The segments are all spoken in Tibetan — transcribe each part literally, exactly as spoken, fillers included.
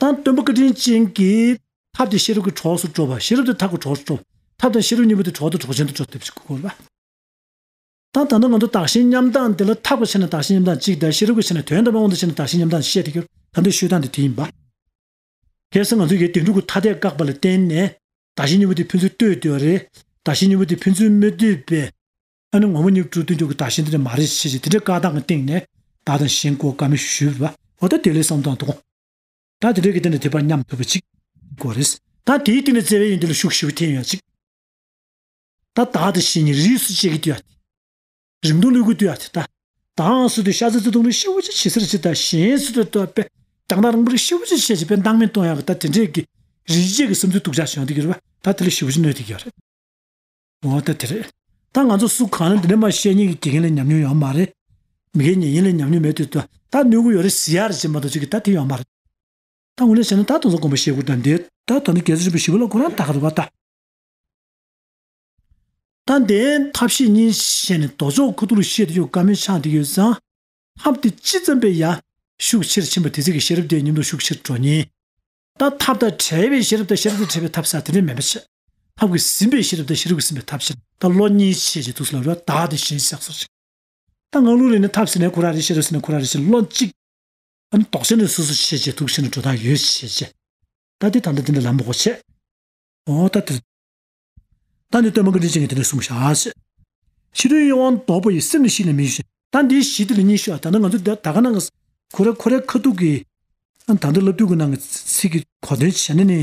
ད་སྟོན་པ་བཀའ་དྲིན་ཅན་གྱིས་ཐབས་དེ་ཤེས་རབ་ཀྱི་གྲོགས་སུ་འགྲོ་བ། ཤེས་རབ་དེ་ཐབས་ཀྱི་གྲོགས་སུ་འགྲོ་བ། ཐབས་དང་ཤེས་རབ་གཉིས་པོ་དེ་གྲོགས་དང་གྲོགས་ཅན་དུ་འགྲོ་ཐུབ་ཅིག་དགོས་པ། ད་ད་ལྟ་ང་ཚོ་བདག་གཞན་མཉམ་སྟངས་དེ་ལ་ཐབས་ཀྱི་ཆ་ནས་བདག་གཞན་མཉམ་སྟངས་གཅིག་དང་། ཤེས་རབ་ཀྱི་ཆ་ནས་དོན་དམ་པའི་དབང་དུ་བྱས་ནས་བདག་གཞན་མཉམ་སྟངས་བཤད་དེ་ཀྱང་ད་ལྟའི་ཤོད་སྟངས་དེ་དེ་ཡིན་པ། གལ་སྲིད་ང་ཚོ་ཡིས་བདེན་གྲུབ་ཀྱི་ཐ་དད་བཀག་པ་ལ་བརྟེན་ནས་བདག་གཞན་གཉིས་པོ་དེ་ཕན་ཚུན་ལྟོས་ཡོད་རེད། བདག་གཞན་གཉིས་པོ་དེ་ཕན་ཚུན་མི་ལྟོས་པས། ཨ་ནི་ངོ་བོ་ཉིད་གྲུབ་སྟོན་གྱི་བདག་གཞན་དེ་འདྲ་མ་རེད་ཅེས་བྱས་དེ་འདྲའི་བཀག་སྟངས་ཀྱི་སྟེང་ནས་བདག་དང་གཞན་གོ་དཀའ་མོ་ཞུས་པ། འོ་ད་དེ་ལས་བསམ་སྟངས་དང་། ད་དེ་འདྲའི་གི་སྟེང་ནས་དེ་བར་མཉམ་ཐུབ་པ་ཅིག་དགོས་རེད། ད་དེའི་སྟེང་ནས་བརྩེ་བའི་ཡོན་ཏན་ལ་ཤུགས་ཞེ་པོ་འཐེན་ཡོད་ཅིག་ད་བདག་དང་གཞན་གཉིས་རིས་སུ་བཅད་ཀྱི་དུས་ཡ་དེ། རིང་ཐུང་ལུས་ཀྱི་དུས་ཡ་དེ་ད། བདག་སུ་དེ་ཤ་ཚ་ཚ་ཐུང་རིགས་ཤེ་བོ་ཅིག་ཇེ་སེར་ཅིག་ད། གཞན་སུ་དེ་ཏོ་པེ་དྲང་དང་རང་པོ་རིགས་ཤེ་བོ་ཅིག་ཤེ་ཅིག་པེ་སྣང་མེད་གཏོང་ཡག་གི་ད་དེ་འདྲས་ཀྱི་རིགས་བཅད་ཀྱི་བསམ་ཚུལ་སྡུག་ཅག་བྱུང་དེ་གྱུར་བ། ད་དེ་ལ་ཞེ་བོ་ཅིག་གནོད་དེ་གྱུར་རེད། འོ་ད་དེ་རེད། ད་ང་ཚོ་སུ་གང་ལ་འདི་འདྲ་མ་བཤད་མཁན་གྱི་དགེ་རྒན་ལ་ཉམས་མྱོང་ཡོད་མ་རེད། མི་དགེ་བསྙེན་གཉེན་ལ་ཉམས་མྱོང་མེད་དུས་ད་ད་གནོད་ཀྱི་ཡོད་རེད་ཟེར་ཡག་རེད་ཅེས་མ་གཏོགས་ཅིག་གི་ད་དེ་ཡོད་མ་རེད། ད་དངོས་གནས་བྱས་ན་ད་དེ་ཚོ་དགོངས་པ་བཞེས་དགོས་ད་འདི་ད་ད་ནི་རྒྱལ་སྲས་ཆེན་པོ་ཞི་བ་ལྷ་ཁོ་རང་ད་ག་རེད་བ་ད། ད་འདིའི་ཐབས་ཤེས་གཉིས་བཤད་ནས་ལྡོག་ཕྱོགས་ཁ་ཐུག་ལ་བཤད་དུ་ཡོད་བཀའ་མོལ་ཆགས་འདི་ཡོད་ཙང་། ཐབས་དེ་ཅི་ཙམ་པས་ཡང་ཤུགས་ཆེར་ཕྱིན་པ་དེ་ཚིག་གི་ཤེས་རབ་དེ་ཉིད་དུ་ཤུགས་ཆེར་འགྲོ་ཉེན། ད་ཐབས་དང་བྲལ་བའི་ཤེས་རབ་དང་ཤེས་རབ་དང་བྲལ་བའི་ཐབས་ཟེར་དེ་འདྲ་མེད་པ་བྱས། ཐབས་ཀྱིས་ཟིན་པའི་ཤེས་རབ་དང་ཤེས་རབ་ཀྱིས་ཟིན་པའི་ཐབས་ཤེས་ད་བློ་གཉིས་བྱས་བྱས་འདུག་ཟེར་ལ་རོ་བདག་དང་གཞན་བཞག་སོ་ཞིག་ད་ངང་ལུགས་རེ་ནས་ཐབས་ཟེར་ནས་ཁོ་རང་རེ་ཤེས་རབ་ཟེར་ནས་ཁོ་རང་རེ་ཤེས་བློ་གཅིག་ཨ་ནི་ལྡོག་ཕྱོགས་ནས་སོ་སོ་བྱས་བྱས་འདུག་ཟེར་ནས་འགྲོ་སྟངས་ཡོད་བྱས་བྱས། ད་དེ་ད་ལྟ་དེ་འདྲ་ལམ་མགོ་བྱས། འོ་ད་དེ། ད་ནི་སྟོན་པ་བཀའ་དྲིན་ཅན་གྱིས་དེ་འདྲ་གསུངས་བཞག་ཅེས། ཕྱི་རོལ་གཡོ་བ་ལྡོག་པ་ཡི། སེམས་ནི་གཞི་ལས་མི་གཡོ་ཞིང་། ད་འདིའི་གཞི་དེ་ལ་གཉིས་ཤོད་ཨ། ད་ནི་ང་ཚོ་ད་ད་ག་ནང་གི་ཁོ་རེ་ཁོ་རེ་ཁ་ཐུག་གི་ཨ་ད་ལྟ་བསླབ་བཏུས་ཀྱི་ནང་གི་ཚིག་གི་གོ་དོན་བྱས་ན་ནི།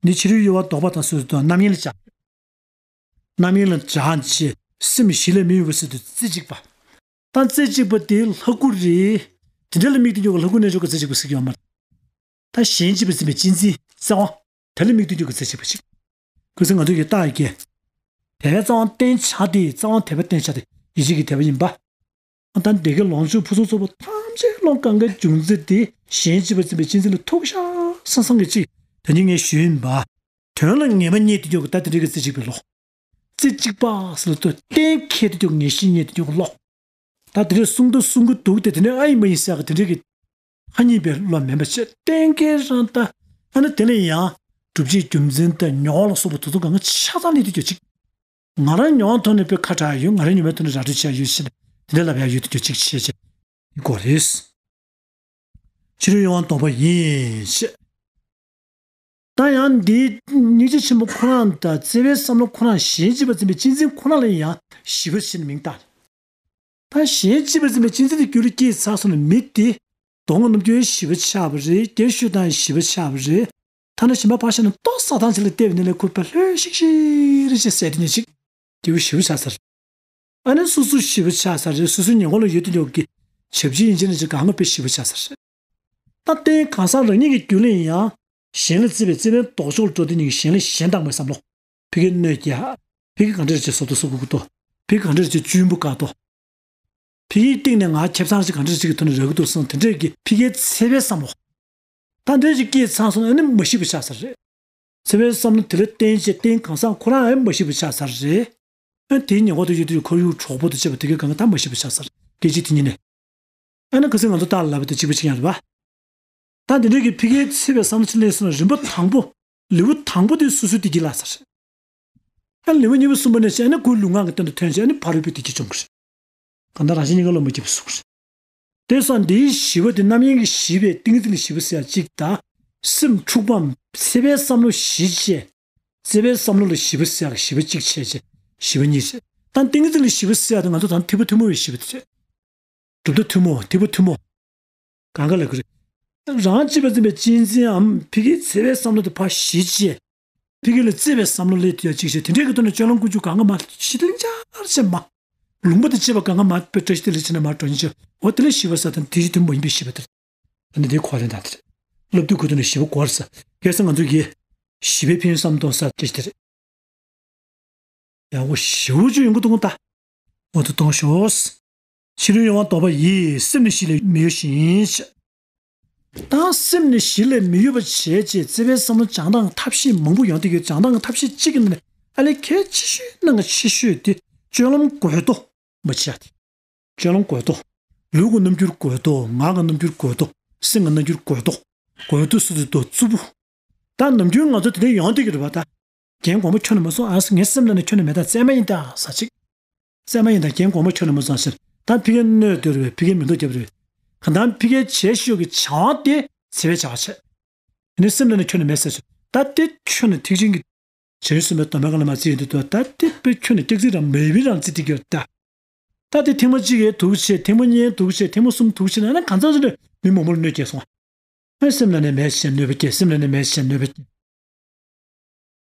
འདི་ཕྱི་རོལ་གཡོ་བ་ལྡོག་པ་དང་སོ་སོ་དང་རྣམ་གཡེང་ལ་བྱ། རྣམ་གཡེང་ལ་བྱ་ཅེས་སེམས་གཞི་ལས་མི་གཡོ་བ་ཟེར་དུས་རྩེ་གཅིག་པ། ད་རྩེ་གཅིག་པ་དེ་ལྷ་སྐུ་རེད། དེ་འདྲ་ལ་དམིགས་ཏེ་འགྱོ་གི་ལྷ་སྐུ་རྣལ་འབྱོར་གྱི་རྩེ་གཅིག་པ་ཟེར་གྱི་ཡོད་མ་རེད། ད་གཞན་གཅེས་པར་འཛིན་པའི་གཅེས་འཛིན་རྩ་བ་དེ་ལ་དམིགས་ཏེ་འགྱོ་གི་རྩེ་གཅིག་པ་ཞིག་ཁོ་ཚོས་ང་ཚོ་གི་རྟགས་ཀྱི་དད་པའི་རྩ་བ་བརྟན་བྱ་སྟེ། རྩ་བ་དད་པ་བརྟན་བྱ་སྟེ་ཡིད་ཆེས་ཀྱི་དད་པ་ཡིན་པ། ད་འདི་གའི་ལོངས་སྤྱོད་ཕུན་སུམ་ཚོགས་པ་ཐམས་ཅད་བླང་གང་གའི་རྒྱུ་མཚན་དེ་གཞན་གཅེས་པར་འཛིན་པའི་གཅེས་འཛིན་ལ་ཐུག་ཤག་སང་སང་གི་ཅིག་དོན་གཉིས་ངས་ཞུས་ཡིན་པ། དོན་ལ་ངེས་པ་རྙེད་དེ་འགྱོ་གི་ད་དེ་འདྲ་གི་རྩེ་གཅིག་པའི་བློ། རྩེ་གཅིག་པ་ཟེར་ལ་ལྟོས་གཏན་འཁེལ་དུ་འཇུག་ངེས་ཤེས་རྙེད་དུ་འཇུག་བློ། ད་དེ་འདྲའི་གསུང་ད་གསུང་གི་འདུག་སྟེ་དེ་ནས་ཨ་ཡིན་མ་ཡིན་ཟེར་གི་དེ་འདྲའི་གི་ཐ་སྙད་པའི་བློ་མིན་པ་བྱས་གཏན་འཁེལ་རང་ད། ཨ་ནི་དེ་ལས་ཡང་སྒྲུབ་བྱེད་རྒྱུ་མཚན་དང་མྱོང་བ་ལ་སོགས་པ་དེ་ཚོ་གང་ག་ཆ་ཚང་རྙེད་དུ་འཇུག་ཅིག་ང་རང་མྱོང་བ་ཐོག་ནས་དཔེ་ཁ་གྲག་ཡོད། ང་རང་མྱོང་བའི་ཐོག་ནས་ར་སྤྲོད་བྱས་ཡོད་ཕྱིན་དེ་འདྲ་ལབ་ཡ་ཡོད་དུ་འཇུག་ཅིག་བྱས་བྱས་དེ་གོ་རེད། ཕྱི་རོལ་གཡོ་བ་ལྡོག་པ་ཡིན་ཞེས། ད་ཡང་འདིའི་སྙིང་རྗེ་ཆེན་པོ་ཁོ་རང་དང་བརྩེ་བའི་བསམ་བློ་ཁོ་རང་གཞན་གཅེས་པར་འཛིན་པའི་གཅེས་འཛིན་ཁོ་རང་ལ་ཡང་ཞི་བ་ཞེས་མིང་བཏགས། ད་གཞན་གཅེས་པར་འཛིན་པའི་གཅེས་འཛིན་དེ་རྒྱུད་ལ་སྐྱེས་ཚར་སོང་ན་མི་དེ་གདོང་གི་རྣམ་འགྱུར་ཞི་བ་ཆགས་པ་རེད། སྐད་ཤུགས་དང་ཞི་བ་ཆགས་པ་རེད། ཐ་ན་གཞན་པ་ཕར་བཞག་ན་ལྟོ་ཟ་སྟངས་ཅིག་ལ་བལྟས་པ་ཡིན་ན་ལས་ཁོ་དཔེ་ལྷོད་ཤིག་ཤིག་རེད་ཅེས་ཟེར་དེ་ནས་ཅིག་སྐྱེ་བོ་ཞི་བ་ཆགས་ཚར། ཨ་ནི་སོ་སོ་ཞི་བ་ཆགས་ཚར་རེད། སོ་སོའི་ཉེ་འཁོར་ལ་ཡོད་དུ་ཡོད་ཀྱི་བྱབ་ཆེན་ཡིན་ཅེ་ན་ཅིག་གང་ག་དཔེ་ཞི་བ་ཆགས་ཚར་རེད། ད་རྟེན་གང་ཟག་རང་ཉིད་ཀྱི་རྒྱུད་ལ་ཡང་གཞན་ལ་བརྩེ་བའི་བརྩེ་བའི་ལྡོག་ཕྱོགས་ལ་འགྲོ་དེ་ཉིད་ཀྱི་གཞན་ལ་གཞན་དག་པའི་བསམ་བློ། ཕ་གིར་གནོད་རྒྱག་ཕ་གིར་ག་འདྲ་ཅིག་བཟོ་ལྟ་བཟོ་དགོས་ཀྱི་འདུག་ཕ་གིར་ག་འདྲ་ཅིག་གཅུན་པོ་བཀག་འདུག་ཕ་གིའི་སྟེང་ནས་ང་ཁེ་བཟང་ཞིག་ག་འདྲ་ཅིག་གི་ཐོག་ནས་རག་གི་འདུག་བསམ་དེ་འདྲས་ཀྱི་ཕ་གིའི་བརྩེ་བའི་བསམ་བློ། ད་འདྲས་ཅིག་སྐྱེས་ཚར་སོང་ན་ཨ་ནི་མ་ཞི་བ་ཆགས་ཚར་རེད། བརྩེ་བའི་བསམ་བློ་དེ་ལ་བརྟེན་བྱས་རྟེན་གང་ཟག་ཁོ་རང་ཨེ་མ་ཞི་བ་ཆགས་ཚར་རེད། ཨ་དེའི་ཉེ་འཁོར་དུ་ཡོད་དུས་ཁོར་ཡུག་གྲོགས་པོ་དང་བཅས་པ་དེ་གའི་གང་ག་ད་མ་ཞི་བ་ཆགས་ཚར། སྐད་ཅིག་དེ་ཉིད་ནས། ཨ་ནི་ཁ་སང་ང་ཚོ་རྟགས་ལབ་པ་དེ་གཅིག་པ་གཅིག་རྐྱང་རེད་པ། ད་དེ་འདྲའི་གི་ཕ་གིའི་བརྩེ་བའི་བསམ་བློ་ཅིག་སླེབས་སོང་ན་རིམ་པ་དང་པོ། ལེའུ་དང་པོ་དེ་སོ་སོའི་བདེ་སྐྱིད་བརླག་ཚར། ཨ་ལེའུ་གཉིས་པ་གསུམ་པ་ནས་བྱས་ཨ་ནི་ཁོའི་ལུས་ངག་གི་སྟེང་དུ་ཐོན་བྱས་ཨ་ནི་ཕ་རོལ་པོའི་བདེ་སྐྱིད་འབྱུང་གི་རེད། གང་ལྟར་རང་གཞན་གཉིས་ཀ་བློ་མ་སྐྱིད་པ་བཟོ་གི་རེད། དེ་སོགས་འདིའི་ཞི་བ་དེ་རྣམ་གཡེང་གི་ཞི་བའི་ཏིང་འཛིན་ལ་ཞི་བ་ཟེར་ཡ་གཅིག་དང་། སེམས་འཁྲུག་པའམ་བརྩེ་བའི་བསམ་བློ་ཞི་བྱས། བརྩེ་བའི་བསམ་བློ་ལ་ཞི་བ་ཟེར་ཡ་ཞི་བ་གཅིག་བྱས་བྱས་ཞི་བ་གཉིས་རེད། ད་ཏིང་འཛིན་ལ་ཞི་བ་ཟེར་ཡ་དེ་ང་ཚོ་ད་ཐེག་པ་ཐུན་མོང་བའི་ཞི་བ་དེ་རེད། གྲུབ་མཐའ་ཐུན་མོང་ཐེག་པ་ཐུན་མོང་། གང་ག་ལ་གི་རེད། རང་གཅེས་པར་འཛིན་པའི་གཅེས་འཛིན་འམ་ཕ་གིའི་བརྩེ་བའི་བསམ་བློ་དེ་ཕར་ཞི་བྱས། ཕ་གི་ལ་བརྩེ་བའི་བསམ་བློ་སླེབས་ཐུབ་ཡ་གཅིག་བྱས་དེ་འདྲའི་གི་ཐོག་ནས་སྤྱོད་ལམ་ཀུན་སྤྱོད་གང་ག་མ་ཞི་བདེ་ལ་འཆར་བྱས་མ། ལུང་པ་དང་བཅས་པ་གང་ག་མ་དཔེ་བཀྲ་ཤིས་བདེ་ལེགས་བྱས་ན་མ་འགྲོ་ཉེན་ཆེ། འོ་དེ་ལ་ཞི་བ་ཟེར་དང་དེ་བཞིན་དུ་མ་ཡིན་པའི་ཞི་བ་དེ། ཨ་ནི་དེའི་གོ་རིམ་དང་དེ་རེད། བསླབ་བཏུས་ཁུ་ཐུག་ནས་ཞི་བ་གོ་རེད་ཟེར། གལ་སྲིད་ང་ཚོ་གིས་ཞི་བའི་ཕན་ཡོན་བསམ་གཏོང་ས་དེ་དེ་རེད། ཡག་པོ་ཞེ་པོ་ཅིག་ཡོང་གི་འདུག་ད། འོ་དེ་གཏོང་ཤོག་ཕྱི་རོལ་གཡོ་བ་ལྡོག་པ་ཡིས། སེམས་ནི་གཞི་ལས་མི་གཡོ་ཞིང་། ད་སེམས་ནི་གཞི་ལས་མི་གཡོ་བ་བྱས་རྗེས་བརྩེ་བའི་བསམ་བློ་སྦྱང་སྟངས་ཐབས་ཤེས་མང་པོ་ཡོང་གི་ཡོད། སྦྱང་སྟངས་ཐབས་ཤེས་གཅིག་གི་ནང་ནས་ཨ་ལས་གལ་ཆེ་ཤོས་ནང་གི་ཆེ་ཤོས་དེ་སྤྱོད་ལམ་དགོས་མདོག་མ་བྱེད་ཡ་དེ། སྤྱོད་ལམ་དགོས་མདོག་ལུས་ཀྱི་རྣམ་འགྱུར་དགོས་མདོག་ངག་གི་རྣམ་འགྱུར་དགོས་མདོག་སེམས་ཀྱི་རྣམ་འགྱུར་དགོས་མདོག་དགོས་འདུག་སུ་འདུག་རྩུབ་པོ། ད་ནམ་རྒྱུན་ང་ཚོ་དེ་འདྲ་ཡོང་བསྡད་ཀྱི་རེད་པ་ད། རྒན་གོང་མ་ཁྱོན་ནས་མ་གསུང་ཨ། ངའི་སེམས་ནང་ནས་ཁྱོན་ནས་མེད་ད། བཙན་མ་ཡིན་ད་ཟེར་ཅིག་བཙན་མ་ཡིན་ད། རྒན་གོང་མ་ཁྱོན་ནས་མ་གསུང་ཟེར། ད་ཕ་གིར་གནོད་འདོད་རེད་པས། ཕ་གིར་མིང་འདོགས་རྒྱབ་རེད། གང་ལྟར་ཕ་གིར་བྱས་ཤོག་གི་བྱ་བ་དེ་བྱེད་པའི་བྱ་བ་བྱེད། ངའི་སེམས་ནང་ནས་ཁྱོན་ནས་མེད་ཟེར་ཞིག་ད་དེ་ཁྱོན་ནས་ཐེག་ཆེན་གྱི་བྱང་ཆུབ་སེམས་དཔའི་སྡོམ་པའི་སྒང་ལ་མ་བརྩིས་ཡོང་དུས་ད། ད་དེ་དཔེ་ཁྱོན་ནས་སྐྱག་རྫུན་རང་མེད་པའི་རང་བརྩི་སྡོད་ཀྱི་ཡོད་ད། ད་དེ་ཐེངས་མ་གཅིག་གིས་སྡུག་བྱས། ཐེངས་མ་གཉིས་སྡུག་བྱས། ཐེངས་མ་གསུམ་སྡུག་བྱས་ན་ཨ་ནི་གང་ཚང་ཚང་ནས་མི་མང་པོ་ལ་གནོད་སྐྱེལ་སོང་ཨ། སེམས་ནང་ནས་མེད་བྱས་གནོད་པ་སྐྱེལ། སེམས་ནང་ནས་མེད་བྱས་གནོད་པ་སྐྱེལ།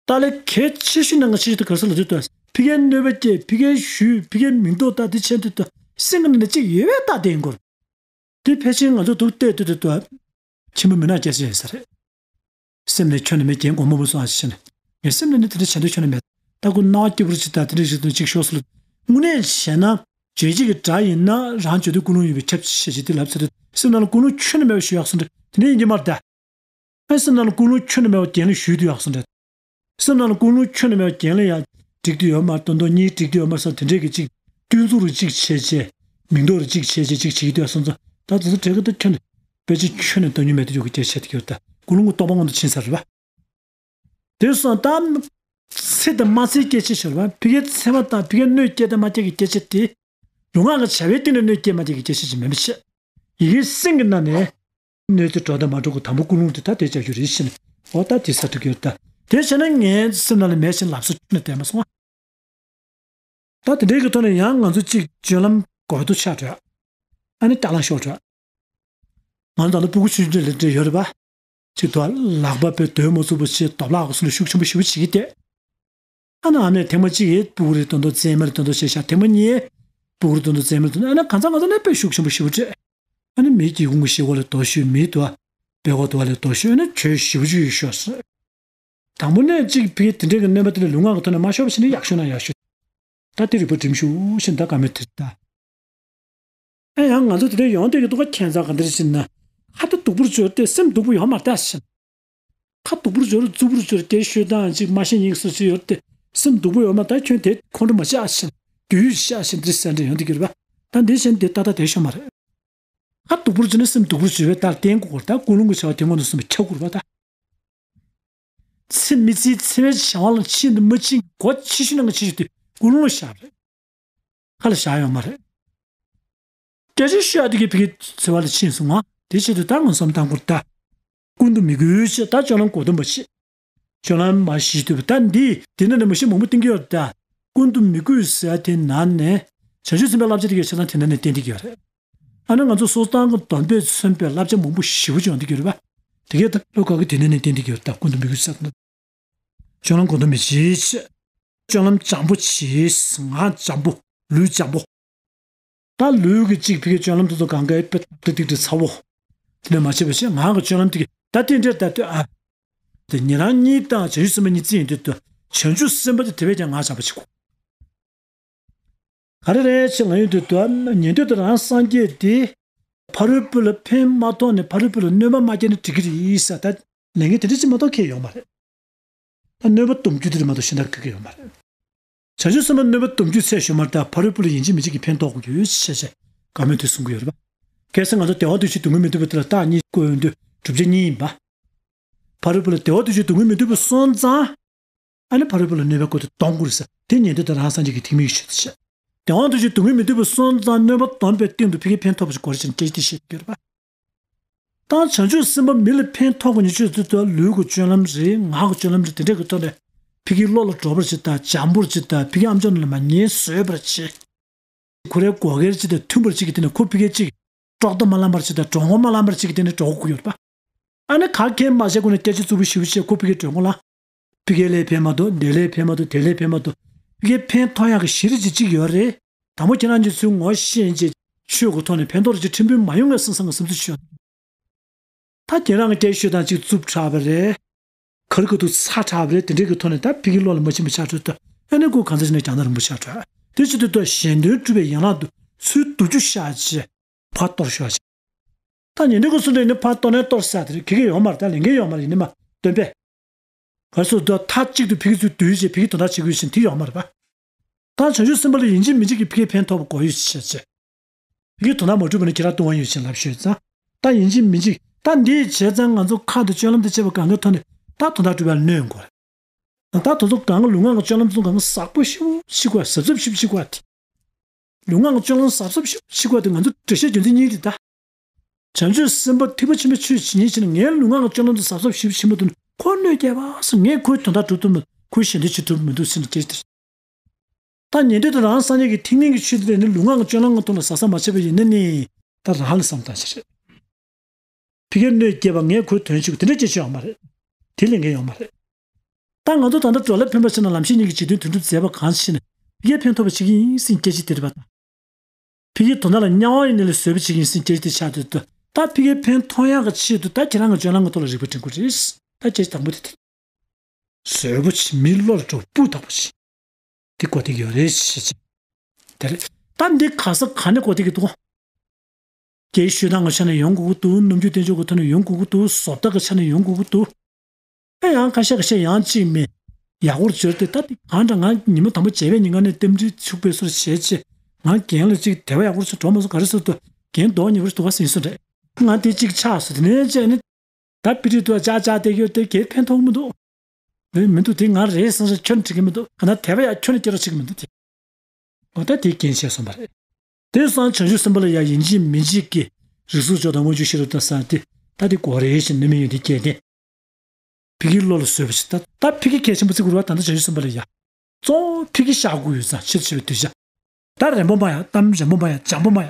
ད་ལས་གལ་ཆེ་ཤོས་ནང་ག་ཆེ་ཤོས་དེ་ག་རེ་ཟེར་ལབ་དུས་ད། ཕ་གིར་གནོད་པ་སྐྱེལ། ཕ་གིར་ཞུས། ཕ་གིར་མིང་འདོགས། ད་དེ་བྱས་དུས་ད་སེམས་ནང་ནས་གཅིག་ཡོད་པའི་རྟགས་དེ་ཡིན་དགོས། དེ་ཕལ་ཆེར་ང་ཚོ་འདུག་བལྟས་དུས་ད་ད། ཕྱི་མ་མུན་ནག་སྐྱེ་ས་ཡིན་ས་རེད། སེམས་ནས་ཁྱོན་ནས་མེད། རྒན་གོང་མ་མ་གསུང་ཨ་ཞེས་ནས། ངའི་སེམས་ནས་ནི་དེ་འདྲ་བྱེད་འདོད་ཁྱོན་ནས་མེད། ད་ཁོ་སྣང་བ་སྐྱིད་པོ་ཅིག་ད་དེ་འདྲ་ཞིག་དང་གཅིག་ཤོག་སོ་ལ། དངོས་གནས་བྱས་ན་བརྗོད་བྱེད་ཀྱི་སྒྲ་ཡིན་ན་རང་བརྗོད་དུས་ཀུན་སློང་ཡོད་པས་ཁྱབ་ཅེས་ཅིག་དེ་ལབ་ཚར་དུས་སེམས་ནང་ལ་ཀུན་སློང་ཁྱོན་ནས་མེད་པ་ཞུ་ཡག་སོང་འདྲ་དེ་འདྲ་ཡིན་གྱི་མ་རེད་ད། ཨ་སེམས་ནང་ལ་ཀུན་སློང་ཁྱོན་ནས་མེད་པ་རྒན་ལ་ཞུས་དུས་ཡག་སོང་འདྲ། སེམས་ནང་ལ་ཀུན་སློང་ཁྱོན་ནས་མེད་པ་རྒན་ལ་ཡང་འགྲིག་དུས་ཡོད་མ་རེད། དོན་དག་གཉིས་འགྲིག་དུས་ཡོད་མ་རེད་བསམ་དེ་འདྲས་ཀྱི་ཅིག་སྐྱོན་འཛུགས་རུ་ཅིག་བྱས་བྱས། མིང་འདོགས་རུ་ཅིག་བྱས་བྱས་ཅིག་བྱེད་ཀྱི་འདུག་སོང་ཙང་ད་དེ་ཚོ་གྲས་ཀ་ད་ཁྱོན་ནས་དཔེ་ཅིག་ཁྱོན་ནས་སྟོང་ཉིད་མེད་དུ་འཇོག་གི་སྐད་ཆ་དེ་གྱུར་ད་ཀུན་སློང་གི་རྟོག་པ་སྔོན་དུ་ཕྱིན་ས་རེད་པ། དེ་སོང་ད་ཚེ་དང་མ་ཚེའི་སྐད་ཆ་ཤོར་བ། ཕ་གིར་ཚེ་མ་དང་ཕ་གིར་གནོད་སྐྱེལ་དང་མ་སྐྱེལ་གྱི་སྐད་ཆ་དེ། ལུས་ངག་གི་བྱ་བའི་སྟེང་ནས་གནོད་སྐྱེལ་མ་སྐྱེལ་གྱི་སྐད་ཆ་ཅིག་མིན་པ་བྱས། ཡི་གེའི་སེམས་ཀྱི་ནང་ནས། གནོད་འཚེ་འགྲོ་དང་མ་འགྲོ་གི་དང་པོ་ཀུན་སློང་དེ་ད་དེ་བྱ་རྒྱུ་རེད་ཤི་ནས། འོ་ད་དེ་ས་འགྲིག་གི་ཡོད་ད། དེ་བྱས་ན་ངའི་སེམས་ནང་ལ་མེད་ཞིང་ལབ་ས་ཁྱོན་ནས་བསྡད་མ་སོང་ང་། ད་དེ་འདྲའི་གི་ཐོག་ནས་ཡང་ང་ཚོ་གཅིག་སྤྱོད་ལམ་གོ་རྟོགས་ཆགས་འགྲོ། ཨ་ནི་སྐྲག་ལངས་ཤོར་འགྲོ། ང་ཚོ་ད་ལྟ་སྤུ་གུ་ཆུང་ཆུང་ལས་འདྲེ་ཡོད་རེད་པ། གཅིག་ཏུ་ལག་པ་པའི་སྡོད་མ་ཚུགས་པ་བྱས་རྡོབ་ལག་གི་སོ་ནས་ཤུགས་ཆེན་པོ་ཞེ་པོ་བྱེད་ཀྱི་བསྡད། ཨ་ནི་ཨ་མས་ཐེངས་མ་གཅིག་ཡིས་སྤུ་གུ་རེ་དོན་དུ་རྩེད་མོ་རེ་དོན་དུ་བྱས་ཤག་ཐེངས་མ་གཉིས་སྤུ་གུ་རེ་དོན་དུ་རྩེད་མོ་རེ་དོན་དུ་ཨ་ནི་གང་ཚང་གང་ཚང་ནས་དཔེ་ཤུགས་ཆེན་པོ་ཞེ་པོ་སྤྲད། ཨ་ནི་མི་གི་ཧུང་གི་ཤེལ་སྒོ་ལ་རྡོ་གཞུས། མི་དུ་བའི་སྒོ་དུ་བ་ལ་རྡོ་གཞུས། ཨ་ནི་གྱོད་ཞེ་པོ་ཅིག་ཡོད་ཤོག་ཟེར། དང་པོ་ནས་གཅིག་ཕ་གིར་དེ་འདྲའི་གི་གནོད་པ་དེ་ལ་ལུས་ངག་གི་ཐོག་ནས་མ་ཤོར་བ་བྱས་ནས་ཡག་ཤོས་ན་ཡག་ཤོས། ད་དེ་རིག་པ་སྒྲིམ་ཤུགས་ཤིན་ད་དགའ་མོས་དེ་ད། ཨེ་ཡང་ང་ཚོ་དེ་འདྲའི་ཡོང་བསྡད་ཀྱི་འདུག་ག་ཁྱད་མཚར་ག་འདིར་ཕྱིན་ན། ཁ་ད་སྡུག་པོར་འབྱོར་ཏེ་སེམས་སྡུག་པོ་ཡོད་མ་རེད་ད་ཕྱིན། ཁ་སྡུག་པོར་འབྱོར་རྩུབ་པོར་འབྱོར་ཏེ་ཤོད་སྟངས་ཅིག་མ་ཤེས་ཉིག་སོ་སོ་ཡོད་དེ། སེམས་སྡུག་པོ་ཡོད་མ་ད་ཁྱོད་དེ་ཁོང་ཁྲོ་མ་བྱེད་ཨ་ཕྱིན། རྒྱུ་ཡུས་བཤགས་ཤིང་དེ་སེམས་འདྲ་ཡོང་དུ་གྱུར་པ། ད་འདི་བཞིན་དེ་ཏག་ཏག་དེ་ཤོད་མ་རེད། ཁ་སྡུག་པོར་བྱས་ནས་སེམས་སྡུག་པོར་བྱས་པའི་ལྟར་བསྟན་དགོས་ད་ཀུན་སློང་གི་བྱ་བ་དེ་སྔོན་དུ་སོང་བའི་ཁྱབ་དགོས་པ་ད། ཚེ་མི་ཚེའི་འཚེ་བའི་བྱ་བ་ལ་ཕྱིན་དང་མ་ཕྱིན་གྱི་སྒོ་ཆེ་ཤོས་ནང་གི་ཆེ་ཤོས་དེ་ཀུན་སློང་བཞག་རེད། ཁ་ལ་བཞག་ཡོད་མ་རེད། སྐད་ཆ་ཤོད་ཡ་དེ་གི་ཕ་གིའི་འཚེ་བ་ལ་ཕྱིན་སོང་ང་། དེ་ཆེད་དུ་ད་ངོ་བསམ་བཏང་དགོས་ད། ཀུན་ཏུ་མི་གུས་བྱས་ད་སྤྱོད་ལམ་གོ་དོན་པ་བྱེད། སྤྱོད་ལམ་མ་ཞིག་ཐུབ་པ་ད་འདི་དེ་ནང་ནས་མ་ཤེས་མང་པོ་བསྟན་གྱི་ཡོད་རེད་ད། ཀུན་ཏུ་མི་གུས་ཟེར་ཡ་དེ་ནང་ནས་བྱང་ཆུབ་སེམས་དཔའི་བསླབ་བྱ་དེ་གའི་ཆ་ཚང་དེ་ནང་ནས་བསྟན་བསྡད་ཀྱི་ཡོད་རེད། ཨ་ནི་ང་ཚོ་སོ་སོ་ཏང་གི་སྡོམ་པས་མཚོན་པའི་བསླབ་བྱ་མང་པོ་ཞེ་པོ་ཅིག་ཡོང་བསྡད་ཀྱི་ཡོད་རེད་པ། དེ་གའི་ད་བློ་ཁ་གི་དེ་ནང་ནས་བསྟན་བསྡད་ཀྱི་ཡོད་རེད་ད། ཀུན་ཏུ་མི་གུས་ཟེར་ན། སྤྱོད་ལམ་གོ་དོན་མི་བྱེད། སྤྱོད་ལམ་བྱང་པོ་བྱེད། ངག་བྱང་པོ། ལུས་བྱང་པོ། ད་ལུས་ཀྱི་གཅིག་ཕ་གིའི་སྤྱོད་ལམ་དེ་ཚོ་གང་གའི་དཔེ་ཏིག་ཏིག་ཏིག་ཚ་བོ། དེ་ནས་མ་བྱས་པ་བྱས་ངག་གི་སྤྱོད་ལམ་དེ་གི་ད་དེ་འདྲས་ད་ལྟོས་ཨ། དེ་ཉན་རང་གཉིས་དང་བྱང་ཆུབ་སེམས་དཔའ་གཉིས་བརྩི་ཡོང་དུས་དུ་བྱང་ཆུབ་སེམས་དཔའ་དེ་དེ་བས་ཀྱང་ངག་བྱང་པོ་བྱེད་དགོས། ག་རེ་རེད་ཅེས་ང་ཡོང་དུས་དུ་ཉན་ཐོས་དེ་རང་སངས་རྒྱས་དེ་ཕ་རོལ་པོ་ལ་ཕན་མ་ཐོགས་ནས་ཕ་རོལ་པོ་ལ་གནོད་པ་མ་སྐྱེལ་ན་འགྲིག་གི་རེད་ས། ད་ལས་འགན་དེ་འདྲ་ཅིག་མ་གཏོགས་ཁེལ་ཡོད་མ་རེད། ད་གནོད་པ་སྡོམ་རྒྱུ་དེ་རེད་མ་གཏོགས་གཞན་དག་གི་གི་ཡོད་མ་རེད། བྱང་ཆུབ་སེམས་དཔའ་གནོད་པ་སྡོམ་རྒྱུའི་ཚད་ཞུ་མར་ད་ཕ་རོལ་པོ་ལ་ཡིན་གཅིག་མིན་གཅིག་གི་ཕན་ཐོགས་དགོས་ཡོད་ཅེས་བྱས་དགའ་མོས་དེ་གསུང་གི་ཡོད་རེད་པ། གལ་སྲིད་ང་ཚོ་བདེ་བ་འདོད་ཕྱིར་སྡུག་བསྔལ་མི་འདོད་པ་དེ་ལ་རྟགས་གཉིས་བཀོད་ཡོང་དུས་བསྒྲུབ་བྱ་གཉིས་ཡིན་པ། ཕ་རོལ་པོ་ལ་བདེ་བ་འདོད་ཕྱིར་སྡུག་བསྔལ་མི་འདོད་པ་སོང་ཙང་། ཨ་ནི་ཕ་རོལ་པོ་ལ་གནོད་པའི་སྐོར་དེ་སྡོམ་དགོས་རེད་ས། དེ་ཉན་ཐོས་དེ་རང་སངས་རྒྱས་ཀྱི་ཐེག་དམན་གྱི་ཆོས་དེ་བཤད། བདེ་བ་འདོད་ཕྱིར་སྡུག་བསྔལ་མི་འདོད་པ་སོང་ཙང་གནོད་པ་སྡོམ་པའི་སྟེང་དུ་ཕ་གིར་ཕན་ཐོགས་པ་ཞིག་དགོས་རེད་ཅེས་སྐད་ཆ་དེ་བཤད་ཀྱི་ཡོད་རེད་པ། ད་བྱང་ཆུབ་སེམས་དཔའ་མི་ལ་ཕན་ཐོགས་པ་ཉིད་ཆོས་ཚུལ་དུ་ལུས་ཀྱི་སྤྱོད་ལམ་རེད། ངག་གི་སྤྱོད་ལམ་རེད། དེ་འདྲ་གི་ཐོག་ནས་ཕ་གིའི་བློ་ལ་འགྲོ་བར་བྱེད་དང་། འཇམ་པོར་བྱེད་དང་། ཕ་གིའི་ཨམ་ཅོག་ནང་ལ་མ་ཉན་བཟོད་པར་བྱེད། ཁོ་རའི་བགོ་སྐལ་ཅིག་དང་མཐུན་པར་བྱེད་ཀྱི་དེ་ནས་ཁོ་ཕ་གིའི་ཅིག་དཀྲོག་གཏམ་མ་ལངས་པར་བྱེད་དང་། འགྲོ་མགོ་མ་ལངས་པར་བྱེད་ཀྱི་དེ་ནས་འགྲོ་དགོས་ཀྱི་ཡོད་པ། ཨ་ནི་ག་གེ་མ་བྱས་ཁོ་ནས་སྐད་ཆ་རྩུབ་པོ་ཞེ་པོ་བཤད་ཁོ་ཕ་གིའི་འགྲོ་མགོ་ལངས། ཕ་གིའི་ལས་ཕན་མ་ཐོགས། འདི་ལས་ཕན་མ་ཐོགས། དེ་ལས་ཕན་མ་ཐོགས། ཕ་གིའི་ཕན་ཐོགས་ཡག་གི་གཞི་རིགས་ཅིག་ཅིག་ཡོད་རེད། དང་པོ་ཁྱེད་རང་གིས་ཚུར་ངོ་ཤེས་རྗེས་ཆོས་ཀྱི་ཐོག་ནས་ཕན་ཐོགས་རེ་ཅིག་ཕྲན་བུ་མ་ཡོང་ངས་བསམ་བསམ་གྱི་བསམ་ཚུལ་ཞིག་ཡོད། ད་ཁྱེད་རང་གི་སྐད་ཤོད་སྟངས་ཅིག་རྩུབ་དྲགས་པ་རེད། ག་རེ་ག་ཐུག་ཚ་དྲགས་པ་རེད། དེ་འདྲའི་གི་ཐོག་ནས་ད་ཕ་གིའི་བློ་ལ་མ་ཕྱིན་པ་ཆགས་འགྲོ་ད། ཨ་ནི་ཁོ་གང་ཚ་ཞིག་ནས་རྒྱང་ན་རིང་པོ་ཆགས་འགྲོ། དེ་བྱེད་དུས་ད་གཞན་དོན་སྒྲུབ་པའི་ཡན་ལག་ཏུ་ཚུར་བསྡུ་རྒྱུ་བཞག་བྱས་ཕར་གཏོར་ཤོག་བྱས། ད་ཉན་ཐོས་ཀྱི་གསུང་དེ་ནི་ཕར་གཏོར་ནས་གཏོར་ས་དེ་རེད། གེ་གེ་ཡོང་མ་རེད། ད་ལས་འགན་ཡོང་མ་རེད། ཡིན་ནི་མ་སྟོན་པས། ག་རེ་ཟེར་ད་མཐའ་གཅིག་ཏུ་ཕ་གི་ཚུར་བསྡུས་བྱས་ཕ་གི་དོན་དག་བྱེད་དགོས་ཕྱིན་དེ་ཡོད་མ་རེད་པ། ད་བྱང་ཆུབ་སེམས་དཔའ་ལ་ཡིན་གཅིག་མིན་གཅིག་གི་ཕ་གི་ཕན་ཐོགས་པ་དགོས་ཡོད་ཅེས་བྱས། ཕ་གི་དོན་དག་མ་གྲུབ་པ་ནི་ཁྱེད་རང་ལྟུང་བ་ཡོད་ཅེས་ལབ་ཤོད་ཙང་། ད་ཡིན་གཅིག་མིན་གཅིག་ ད་འདི་བྱས་ཙང་ང་ཚོ་ཁ་དང་སྤྱོད་ལམ་དང་བཅས་པ་གང་གའི་ཐོག་ནས་ད་དོན་དག་སྒྲུབ་པ་ལ་གནོད་ཡོང་གི་རེད། ད་དེ་ཚོ་གང་ག་ལུས་ངག་གི་སྤྱོད་ལམ་ཚོ་གང་ག་ཟབ་པོ་ཞིབ་ཞིག་དགོས། གཟབ་གཟབ་ཞིབ་ཞིག་དགོས་ཏེ། ལུས་ངག་གི་སྤྱོད་ལམ་གཟབ་གཟབ་ཞིབ་ཞིག་དགོས་ཏེ། ང་ཚོ་འགྲེལ་བཤད་རྒྱུ་མཚན་གཉིས་རེད་ད། བྱང་ཆུབ་སེམས་དཔའ་ཐེག་པ་ཆེན་པོའི་ཆོས་ཇི་སྙེད་ཅིག་ནི་ངའི་ལུས་ངག་གི་སྤྱོད་ལམ་དུ་གཟབ་གཟབ་ཞིབ་ཞིབ་མ་ཐུབ་ན་ཁོ་གནོད་སྐྱེལ་བ་སོ། ངས་ཁོའི་དོན་དག་སྒྲུབ་ཐུབ་མི་ཁོའི་ཞལ་འདོན་བྱེད་ཐུབ་མི་འདུག་ཟེར་ནས་སྐད་ཆ་དེ། ད་ཉན་ཐོས་དང་རང་སངས་རྒྱས་ཀྱི་ཐེག་དམན་གྱི་ཆོས་དེ་ལས་ནི་ལུས་ངག་གི་སྤྱོད་ལམ་གྱི་ཐོག་ལ་གཟབ་གཟབ་མ་བྱས་པ་ཡིན་ན་ནི་ད་རང་ལ་བསམ་བཏང་ཞིག་རེད། ཕ་གིར་གནོད་སྐྱེལ་བ་ངས་ཁོའི་དོན་བྱེད་དགོས་དེ་འདྲ་སྐད་ཆ་ཡོང་མ་རེད། དེ་ལས་འགན་ཡོང་མ་རེད། ད་ང་ཚོ་ད་ལྟ་བགྲོ་གླེང་ཕན་པ་ཕྱིན་ན་ལམ་ཤེས་གཉིས་ཀྱི་འཇིག་རྟེན་དོན་གྲུབ་མཛད་པ་གང་ཞིག་ནས་ཕ་གིར་ཕན་ཐོགས་པ་བྱེད་ཀྱི་ཡིན་ཟེར་སྐད་ཆ་དེ་རེད་པ་དང་། ཕ་གིར་དོན་དག་ལ་དམྱལ་བ་ཡི་གནས་ལས་བཟོད་པ་བྱེད་ཀྱི་ཡིན་ཟེར་སྐད་ཆ་དེ་ཆགས་དུས་ད་ཕ་གིར་ཕན་ཐོགས་ཡག་གི་ཆེད་དུ་ད་ཁྱེད་རང་གི་སྤྱོད་ལམ་གྱི་ཐོག་ལ་རིག་པ་སྒྲིམ་དགོས་རེད། ད་སྐད་ཆ་དང་པོ་དེ་དེ། བཟོད་པོ་ཆེ་མིའི་བློ་ལ་འགྲོ་སྤུས་དག་པོ་ཆེ། དེ་གོ་བསྡད་ཀྱི་ཡོད་རེད་ཞེས་བྱས། དེ་རེད། ད་འདི་ག་ས་ག་ནས་གོ་བསྡད་ཀྱི་འདུག་རྒྱའི་ཤོད་སྟངས་ཀྱི་ཆ་ནས་ཡོང་དགོས་ཀྱི་འདུག་རྣམ་འགྱུར་བསྟན་ཕྱོགས་ཀྱི་ཐོག་ནས་ཡོང་དགོས་ཀྱི་འདུག་བཟོ་ལྟ་གི་ཆ་ནས་ཡོང་དགོས་ཀྱི་འདུག་ཨེ་ཡང་ཁ་ཤས་ཁ་ཤས་ཡང་གཅིག་མིན། ཡག་པོར་བྱོས་ཏེ་ད་འདི་གང་འདྲ་ང་ཉི་མ་དང་པོ་བྱས་པའི་ཉིན་ག་ནས་རྟེན་འབྲེལ་ཕྱུག་པའི་སོར་བྱས་བྱས། ང་རྒན་ལ་གཅིག་དེ་བ་ཡག་པོར་བྱས་འགྲོ་མ་སོང་ག་རེ་ཟེར་དུས་རྒན་རྡོག་ཉེ་པོ་ཞིག་འདུག་ག་ཟེར་སོང་རེད། ང་དེ་གཅིག་ཆགས་སོང་དེ་ནས་བྱས་ནས། ད་པི་རི་ཏུ་ཅག་ཅག་དེ་ཡོད་དེ་གས་ཕན་ཐོགས་མི་འདུག་རེད་མི་འདུག་དེ་ང་རེད་བསམ་ས་ཁྱོན་འགྲིག་གི་མི་འདུག་ག་ན་དེ་བ་ཡ་ཁྱོན་ནས་སྐྱེ་རོགས་བྱེད་ཀྱི་མི་འདུག་དེ། འོ་ད་དེ་རྐྱེན་བྱས་སོང་བ་རེད། དེ་སང་བྱང་ཆུབ་སེམས་དཔའ་ལ་ཡ་ཡིན་གཅིག་མིན་གཅིག་གི་རིགས་གཟུགས་སྤྱོད་དང་མངོན་སྤྱོད་ཤེས་རབ་དང་ས་དེ་ད་དེ་གོ་རེད་ཞེས་ནི་མི་ཡོད་དེ་སྐྱེས་ཏེ། ཕི་གི་བློ་ལ་བཟོད་པ་ཞིག་ད་ད་ཕི་གི་གལ་ཆེན་པོ་བརྩི་དགོས་རེད་བ། ད་ལྟ་བྱང་ཆུབ་སེམས་དཔའ་ལ་ཡ། གཙོ་བོ་ཕི་གི་བཞག་དགོས་ཡོད་ཙང་ཆེད་དུ་བྱེད་པའི་གདུལ་བྱ། ད་རན་པོ་མ་ཡ་གཏམ་རན་པོ་མ་ཡ་འཇམ་པོ་མ་ཡ།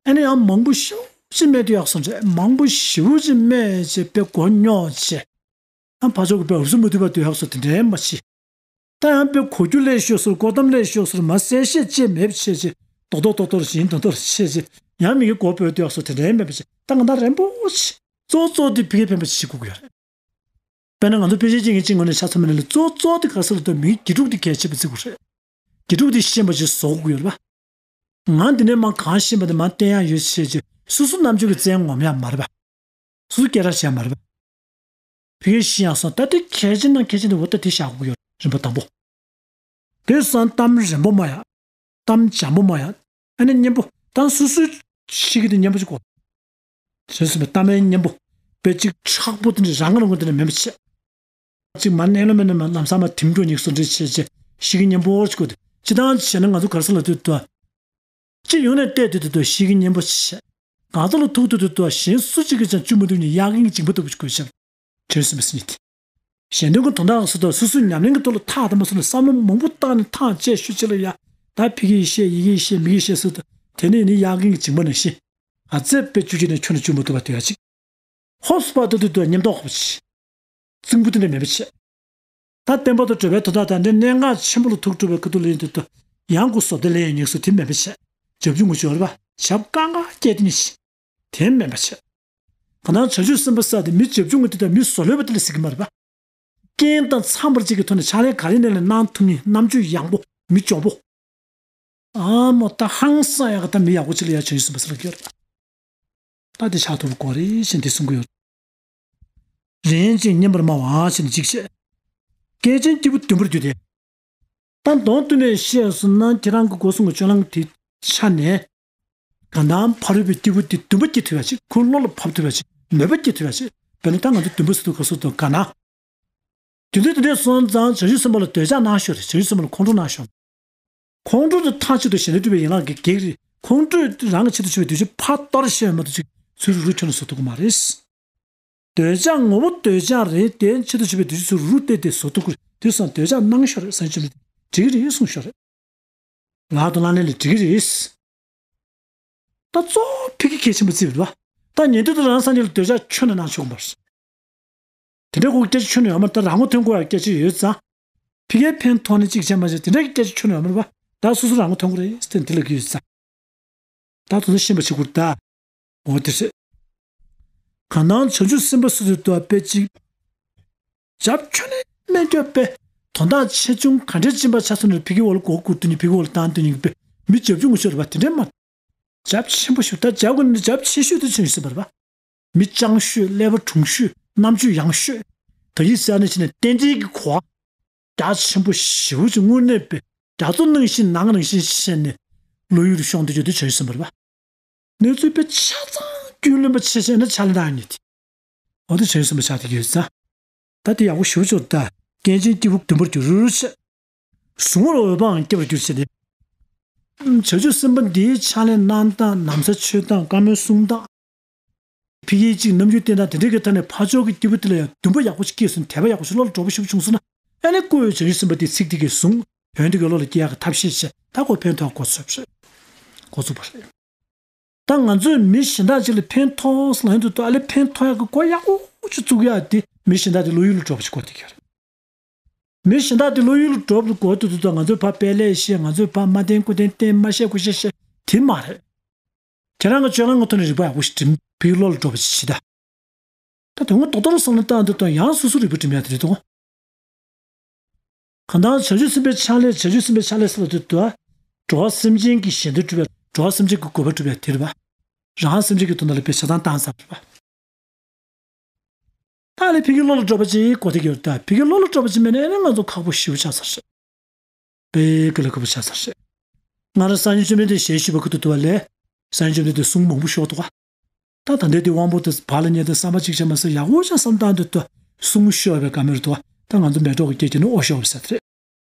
ཨ་ནི་ཡང་མང་པོ་ཞེ་པོ་ཅིག་སྨྲས་དུས་ཡག་སོང་རེད། མང་པོ་ཞེ་པོ་ཅིག་སྨྲས་བྱས་དཔེ་མགོ་རྙོག་བྱས། ཨ་ཕར་ཕྱོགས་ཀྱི་དཔེ་འུབ་སུ་མ་ཐུབ་པ་དུས་ཡག་སོང་དེ་འདྲའི་མ་བྱེད། ད་ཡང་དཔེ་གོ་རྒྱུ་ལས་ཤོད་སོར་གོ་གཏམ་ལས་ཤོད་སོར་མ་གསལ་བཤད་ཅེས་མེད་པ་བྱས་བྱས་རྡོག་རྡོག་རྡོག་རྡོག་བཞིན་རྡོག་རྡོག་བྱས་བྱས་ཡང་མི་གི་མགོ་སྤོས་དུས་ཡག་སོང་དེ་འདྲའི་མེད་པ་བྱས། ད་ང་ད་རན་པོ་བྱས་གཙོ་བོ་གཙོ་བོ་དེ་ཕི་གའི་ཕན་པ་ཞིག་དགོས་ཀྱི་ཡོད་རེད། དཔེར་ན་ང་ཚོ་དཔེ་ཆའི་སྤྱི་ངན་གཅིག་ངོས་ནས་ཆ་མཚོན་པ་ཡིན་ན་གཙོ་གཙོ་དེ་ག་ས་ལ་ལྟོས་མིའི་དགེ་ཕྲུག་དེ་གལ་ཆེ་བ་བརྩི་དགོས་རེད། དགེ་ཕྲུག་དེ་ཤེས་པ་ཅིག་བཟོ་དགོས་ཡོད་རེད་པ། ང་འདི་ནས་མར་གང་ཤེས་པ་དེ་མར་བསྟན་ཡག་ཡོད་བྱས་ཅིག་སོ་སོ་རྣམ་དཔྱོད་ཀྱི་རྩལ་ངོམ་ཡག་མ་རེད་པ། སོ་སོ་སྐད་གྲགས་བྱས་ཡག་མ་རེད་པ། ཕ་གིར་ཤེས་ཡག་སོང་ད་དེ་གལ་ཆེ་ན་གལ་ཆེ་འདི་འོ་ད་དེ་བཞག་དགོས་ཡོད་རེད། རིམ་པ་དང་པོ། དེ་སང་གཏམ་རན་པོ་མ་ཡ། གཏམ་འཇམ་པོ་མ་ཡ། ཨ་ནི་སྙན་པོ་ད་སོ་སོའི་ཤེས་ཀྱི་དེ་སྙན་པོ་ཅིག་གོ། བྱས་ཙང་གཏམ་ཡང་སྙན་པོ། དཔེ་ཅིག་མཁྲེགས་པོ་དེ་འདྲ་རང་རང་གི་དེ་འདྲ་མེད་པ་བྱས། ཅིག་མ་གནས་ལ་མེད་ན་མ་ལམ་སང་མ་དེམ་འགྲོ་ཉིག་སོ་འདྲ་བྱས་བྱས་ཤེས་ཀྱི་སྙན་པོ་ཅིག་གོ་དེ་ཅི་ལྟར་བྱས་ན་ང་ཚོ་ག་རེ་ཟེར་ལབ་དུས་དོ། སྤྱི་ཡོངས་ནས་བལྟས་དུས་དུས་དོ་ཤེས་ཀྱི་སྙན་པོ་ཅིག་བྱས། གང་ཟག་ལ་ཐུག་དུས་དུས་དོ་གཞན་སུ་གཅིག་གིས་ཀྱང་བཅུ་མི་ཐུབ་ནས་གཡག་རྒན་གྱི་འཇིང་པ་ལྟ་བུ་ཅིག་དགོས་ཤག་བྱོན་ཟིན་པ་ཟིན་ནི་དེ། གཞན་དོན་གྱི་དོན་དག་སུ་དང་སོ་སོའི་ཉམས་ལེན་གྱི་ཐོག་ལ་ཐག་དམ་པ་སོ་ལ་བསམ་བློ་མང་པོ་བཏང་ནས་ཐག་བཅད་ཤུལ་ཅིག་ལ་ཡ། ད་ཕ་གིས་བཤད་ཡི་གེས་བཤད་མི་གིས་བཤད་སུ་དང་དེ་ནས་ནི་གཡག་རྒན་གྱི་འཇིང་པ་ནང་བཞིན། ཨ་ཙེ་དཔེ་བཅུ་གཅིག་ནས་ཁྱོན་ནས་བཅུ་མ་ཐུབ་པ་དུས་ཡ་གཅིག་ཧོབ་སྤར་ཏོ་ཏོ་ཏོ་ཉེན་རྟོག་ཧོབ་ཆི། རྩིང་པོ་དེ་འདྲ་མེད་པ་བྱས། ད་བསྟན་པ་དང་གྲུབ་པའི་དོན་དག་དང་འདྲ་གནད་འགག་ཆེན་པོ་ལ་ཐུག་གྲུབ་པའི་ཁ་ཐུག་ལ་ཡིན་དུས་དུ་ཡང་སྒོ་བཟོ་ལྟ་ལེན་ཡང་ཉེག་སོ་དེ་མེད་པ་བྱས། བྱབ་ཆུང་ངུ་ཆོར་བ་བྱབ་ཀ་ང་སྐྱེ་དེ་ནི་ཤི། དེ་མེད་པ་བྱས། ག་ནང་བྱང་ཆུབ་སེམས་དཔའ་ས་དེ་མི་བྱབ་ཆུང་ངུ་དེ་དང་མི་བཟོ་ལོས་པ་དེ་ལ་ཟེར་གི་མ་རེད་པ། རྐྱེན་དང་འཚམས་པར་གཅིག་གི་ཐོག་ནས་ཕྱག་ལས་ག་རེ་ནས་ལས་གནང་ཐུབ་ནི་རྣམ་དཔྱོད་ཡངས་པོ་མི་འཇོན་པོ། ཨ་མོ་ད་ཧང་སང་ཡག་གི་ད་མི་ཡག་པོ་ཅིག་ལ་ཡ་བྱང་ཆུབ་སེམས་དཔའ་ཟེར་ལ་གི་ཡོད་རེད། ད་དེ་ཆགས་ཐུབ་དགོས་རེད་ཞེས་འདི་གསུང་གི་ཡོད། རིན་ཆེན་སྙན་པར་སྨྲ་བ་ཞེས་ནས་གཅིག་བཤད། སྐད་ཅན་སྐྱེས་བུ་བདུན་པར་གྱུར་ཏེ། ད་མདོར་བསྡུས་ནས་བཤད་སོང་ན་ཁྱེད་རང་གི་སྒོ་གསུམ་གྱི་སྤྱོད་ལམ་དེ་ཆ་ནས། གང་ལྟར་ཕ་རོལ་པོའི་སྐྱེས་བུ་དེ་འདུན་པ་སྐྱེ་ཐུབ་ཡ་ཅིག་ཁོའི་བློ་ལ་བབས་ཐུབ་ཡ་ཅིག་མོས་པ་སྐྱེ་ཐུབ་ཡ་ཅིག་དཔེར་ན་ད་ང་ཚོ་འདུན་པ་ཟེར་དུས་ག་སོ་དང་ག་ན། རྒྱུ་མཚན་དེ་འདྲ་སོང་ཙང་བྱང་ཆུབ་སེམས་དཔའ་ལ་འདོད་ཆགས་གནང་ཤོག་རེད། བྱང་ཆུབ་སེམས་དཔའ་ལ་ཁོང་ཁྲོ་གནང་ཤོག་ཁོང་ཁྲོ་དེ་ཐག་ཆོད་དུ་གཞན་དོན་སྒྲུབ་པའི་ཡན་ལག་གི་གེགས་རེད། ཁོང་ཁྲོས་རང་གི་ཆེད་དུ་བྱས་པའི་འདུ་བྱེད་ཕར་གཏོར་བཤད་མ་གཏོགས་ཅིག་ཚུར་རུ་རུ་ཁྱོན་ནས་བཟོ་ཐུབ་ཀྱི་མ་རེད། འདོད་ཆགས་ངོ་བོ་འདོད་ཆགས་རེད་དེ་ཆེད་དུ་བྱས་པའི་འདུ་བྱེད་ཚུར་རུ་བལྟས་ཏེ་བཟོ་ཐུབ་ཀྱི་རེད། དེ་སོང་འདོད་ཆགས་གནང་ཤོག་རེད། སངས་རྒྱས་བཅོམ་ལྡན་འདས་འགྲིག་གི་རེད་གསུངས་ཤོག་རེད། ལག་ཏུ་བླངས་ནས་ལས་འགྲིག་གི་རེད། ད་གཙོ་བོ་ཕ་གི་གལ་ཆེན་པོ་བརྩིས་པ་རེད་བ། ད་ཉན་ཐོས་དང་རང་སངས་རྒྱས་ལ་འདོད་ཆགས་ཁྱོན་ནས་གནང་ཆོག་གི་མ་རེད། དེ་འདྲའི་སྐོར་སྐད་ཆ་ཁྱོན་ནས་ཡོད་མ་རེད། ད་རང་ངོ་ཐོན་དགོས་ཡ་སྐད་ཆ་ཡོད་ཙང་། ཕ་གིའི་ཕན་ཐོགས་ནས་གཅིག་བྱས་མ་བྱས་དེ་འདྲའི་སྐད་ཆ་ཁྱོན་ནས་ཡོད་མ་རེད་བ། ད་སོ་སོ་རང་ངོ་ཐོན་དགོས་རེད་ཟེར་དེ་ལབ་ཀྱི་ཡོད་ཙང་། ད་དེ་ཚོ་ཤེས་པ་བྱེད་དགོས་རེད་ད། འོ་དེ་རེད། གང་ལྟར་བྱང་ཆུབ་སེམས་དཔའ་སོ་སོའི་འདུལ་བ་དཔེ་གཅིག་རྒྱབ་ཁྱོན་ནས་སྨད་སྐྱོ་དཔེ། དོན་དག་ཆེ་ཆུང་ག་འདྲའི་སྦྱིན་པ་ཆ་སོང་ནས་ཕ་གིའི་འོག་ལ་མགོ་བཀུར་དུས་ནི་ཕ་གིའི་འོག་ལ་བཏང་དུས་ནི་དཔེ། མི་རྒྱབ་ཆུང་ངུ་ཤོར་བ་དེ་འདྲའི་མ། རྒྱབ་ཆེན་པོ་ཞུ་ད་རྒྱབ་ཀྱི་ནི་རྒྱབ་ཆེ་ཤོས་དེ་ཆུང་ཡོད་སྲིད་པ་རེད་པ། མི་སྤྱང་ཤོས་ཀླད་པ་གྲུང་ཤོས་རྣམ་དཔྱོད་ཡངས་ཤོས། ད་ཡིད་གསལ་ནས་ཕྱིན་ནས་རྟེན་འབྲེལ་གྱི་གོ་བ། རྒྱ་ཆེན་པོ་ཞེ་པོ་ཅིག་དངོས་གནས་པའི་རྒྱ་མཚོ་ནང་བཞིན་ནང་ནང་བཞིན་བཤད་ནས་བློ་ཡུལ་ཤོང་དུ་འཇུག་དུས་ཆ་ཡོད་སྲིད་པ་རེད་པ། གནས་ཚུལ་དཔེ་ཆ་ཚང་རྒྱུས་ལོན་པ་ཆེ་ཆེ་ན་ཆ་ལེ་ན་ཉིད། འོ་དེ་བྱང་ཆུབ་སེམས་དཔའ་ཆགས་བསྡད་ཀྱི་ཡོད་ཙང་། ད་དེ་ཡག་པོ་ཞེ་པོ་ཅིག་ད། སྐྱེས་ཆེན་སྐྱེས་བུ་འདུན་པར་འགྱུར་ཞེས། གཟུང་བར་འོས་པའང་སྐྱེ་བར་འགྱུར་ཞེས་ཏེ། བྱང་ཆུབ་སེམས་དཔའ་འདིའི་ཕྱག་ལས་གནང་སྟངས། ན་བཟའ་མཆོད་སྟངས། བཀའ་མོལ་གསུང་སྟངས། ཕ་གིའི་གཅིག་རྣམ་འགྱུར་བསྟན་སྟངས་དེ་འདྲའི་གི་ཐད་ནས་ཕར་ཕྱོགས་ཀྱི་སྐྱེས་བུ་དེ་ལ་ཡང་འདུན་པ་ཡག་པོ་ཞིག་སྐྱེས་སོང་། དད་པ་ཡག་པོ་ཞིག་བློ་ལ་འགྲོ་པོ་ཞིག་བྱུང་སོང་ན། ཨ་ནི་ཀོ་ཡོད་བྱང་ཆུབ་སེམས་དཔའ་དེའི་ཚིག་དེ་གི་གཟུང་ཡོན་དེ་གི་བློ་ལ་སྐྱེ་ཡག་གི་ཐབས་ཤེས་བྱས། ད་ཁོ་ཕན་ཐོགས་གོ་ཚུགས་པ་རེད། གོ་ཚུགས་པ་རེད། ད་ང་ཚོས་མི་གཞན་དག་ཅིག་ལ་ཕན་ཐོགས་ལབ་ཡོང་དུས། ད་ཨ་ལེ་ཕན་ཐོགས་ཡག་གི་སྐོར་ཡག་པོ་ཅིག་བཙུགས་ཡག་དེ་མི་གཞན་དག་དེ་བློ་ཡུལ་ལ་འགྲོ་པ་ཞིག་དགོས་བསྡད་ཀྱི་རེད། མི་གཞན་དག་དེ་བློ་ཡུལ་ལ་འགྲོ་པ་དགོས་བསྡད་དུས། ད་ང་ཚོས་ཕར་དཔེ་ལེགས་བཤད། ང་ཚོས་ཕར་མ་བསྟན་དགུ་བསྟན་བསྟན། མ་བཤད་དགུ་བཤད་བཤད་དེ་མ་རེད། ཁྱེད་རང་གི་སྤྱོད་ལམ་གྱི་ཐོག་ནས་རིག་པ་ཡག་པོ་ཞིག་སྒྲིམ། ཕ་གིའི་བློ་ལ་འགྲོ་པ་ཞིག་བྱེད་ད། ད་དོན་ངོ་ཏོག་ཏོག་ལ་བསམ་བློ་བཏང་དུས་ད་ཡང་སོ་སོ་རིག་པ་སྒྲིམ་ཡག་དེ་རེད་དོ། གང་ལྟར་བྱང་ཆུབ་སེམས་དཔའི་ཕྱག་ལས། བྱང་ཆུབ་སེམས་དཔའི་ཕྱག་ལས་ཟེར་བ་དེ་ད་འགྲོ་བ་སེམས་ཅན་གྱི་ཞེ་འདོད་སྒྲུབ་པའི། འགྲོ་བ་སེམས་ཅན་གྱི་དགོས་པ་སྒྲུབ་པའི་དེ་རེད་པ། རང་སེམས་ཅན་གྱི་དོན་དག་ལ་དཔེ་བྱེད་སྟངས་བཏང་ས་རེད་པ། ད་ལས་ཕ་གིའི་བློ་ལ་འགྲོ་པ་ཅིག་དགོས་བསྡད་ཀྱི་ཡོད། ད་ཕ་གིའི་བློ་ལ་འགྲོ་པ་ཅིག་མེད་ན་ཨ་ནི་ང་ཚོ་ཁག་པོ་ཞེ་པོ་ཆགས་ཚར་རེད། དཔེ་དཀའ་ལས་ཁག་པོ་ཆགས་ཚར་རེད། སྔར་སངས་རྒྱས་བཅོམ་ལྡན་འདས་ཞལ་བཞུགས་པའི་ཁ་ཐུག་ཏུ་བ་ལས། སངས་རྒྱས་བཅོམ་ལྡན་འདས་གསུང་མང་པོ་ཤོར་འདུག་ག་ད་ད་ལྟའི་དེ་དབང་པོ་དེ་བག་ལ་ཉལ་ཏེ་བསམ་པ་གཅིག་བྱས་མ་ཟད། ཡག་པོ་ཅིག་བསམ་བཏང་དུས་ད་གསུང་ཤོར་བའི་བཀའ་མོལ་འདུག་ག་ད་ང་ཚོ་མེ་ཏོག་གི་སྐད་ཀྱི་ནི་ཨོ་ཤོར་བ་ཟེར་དེ་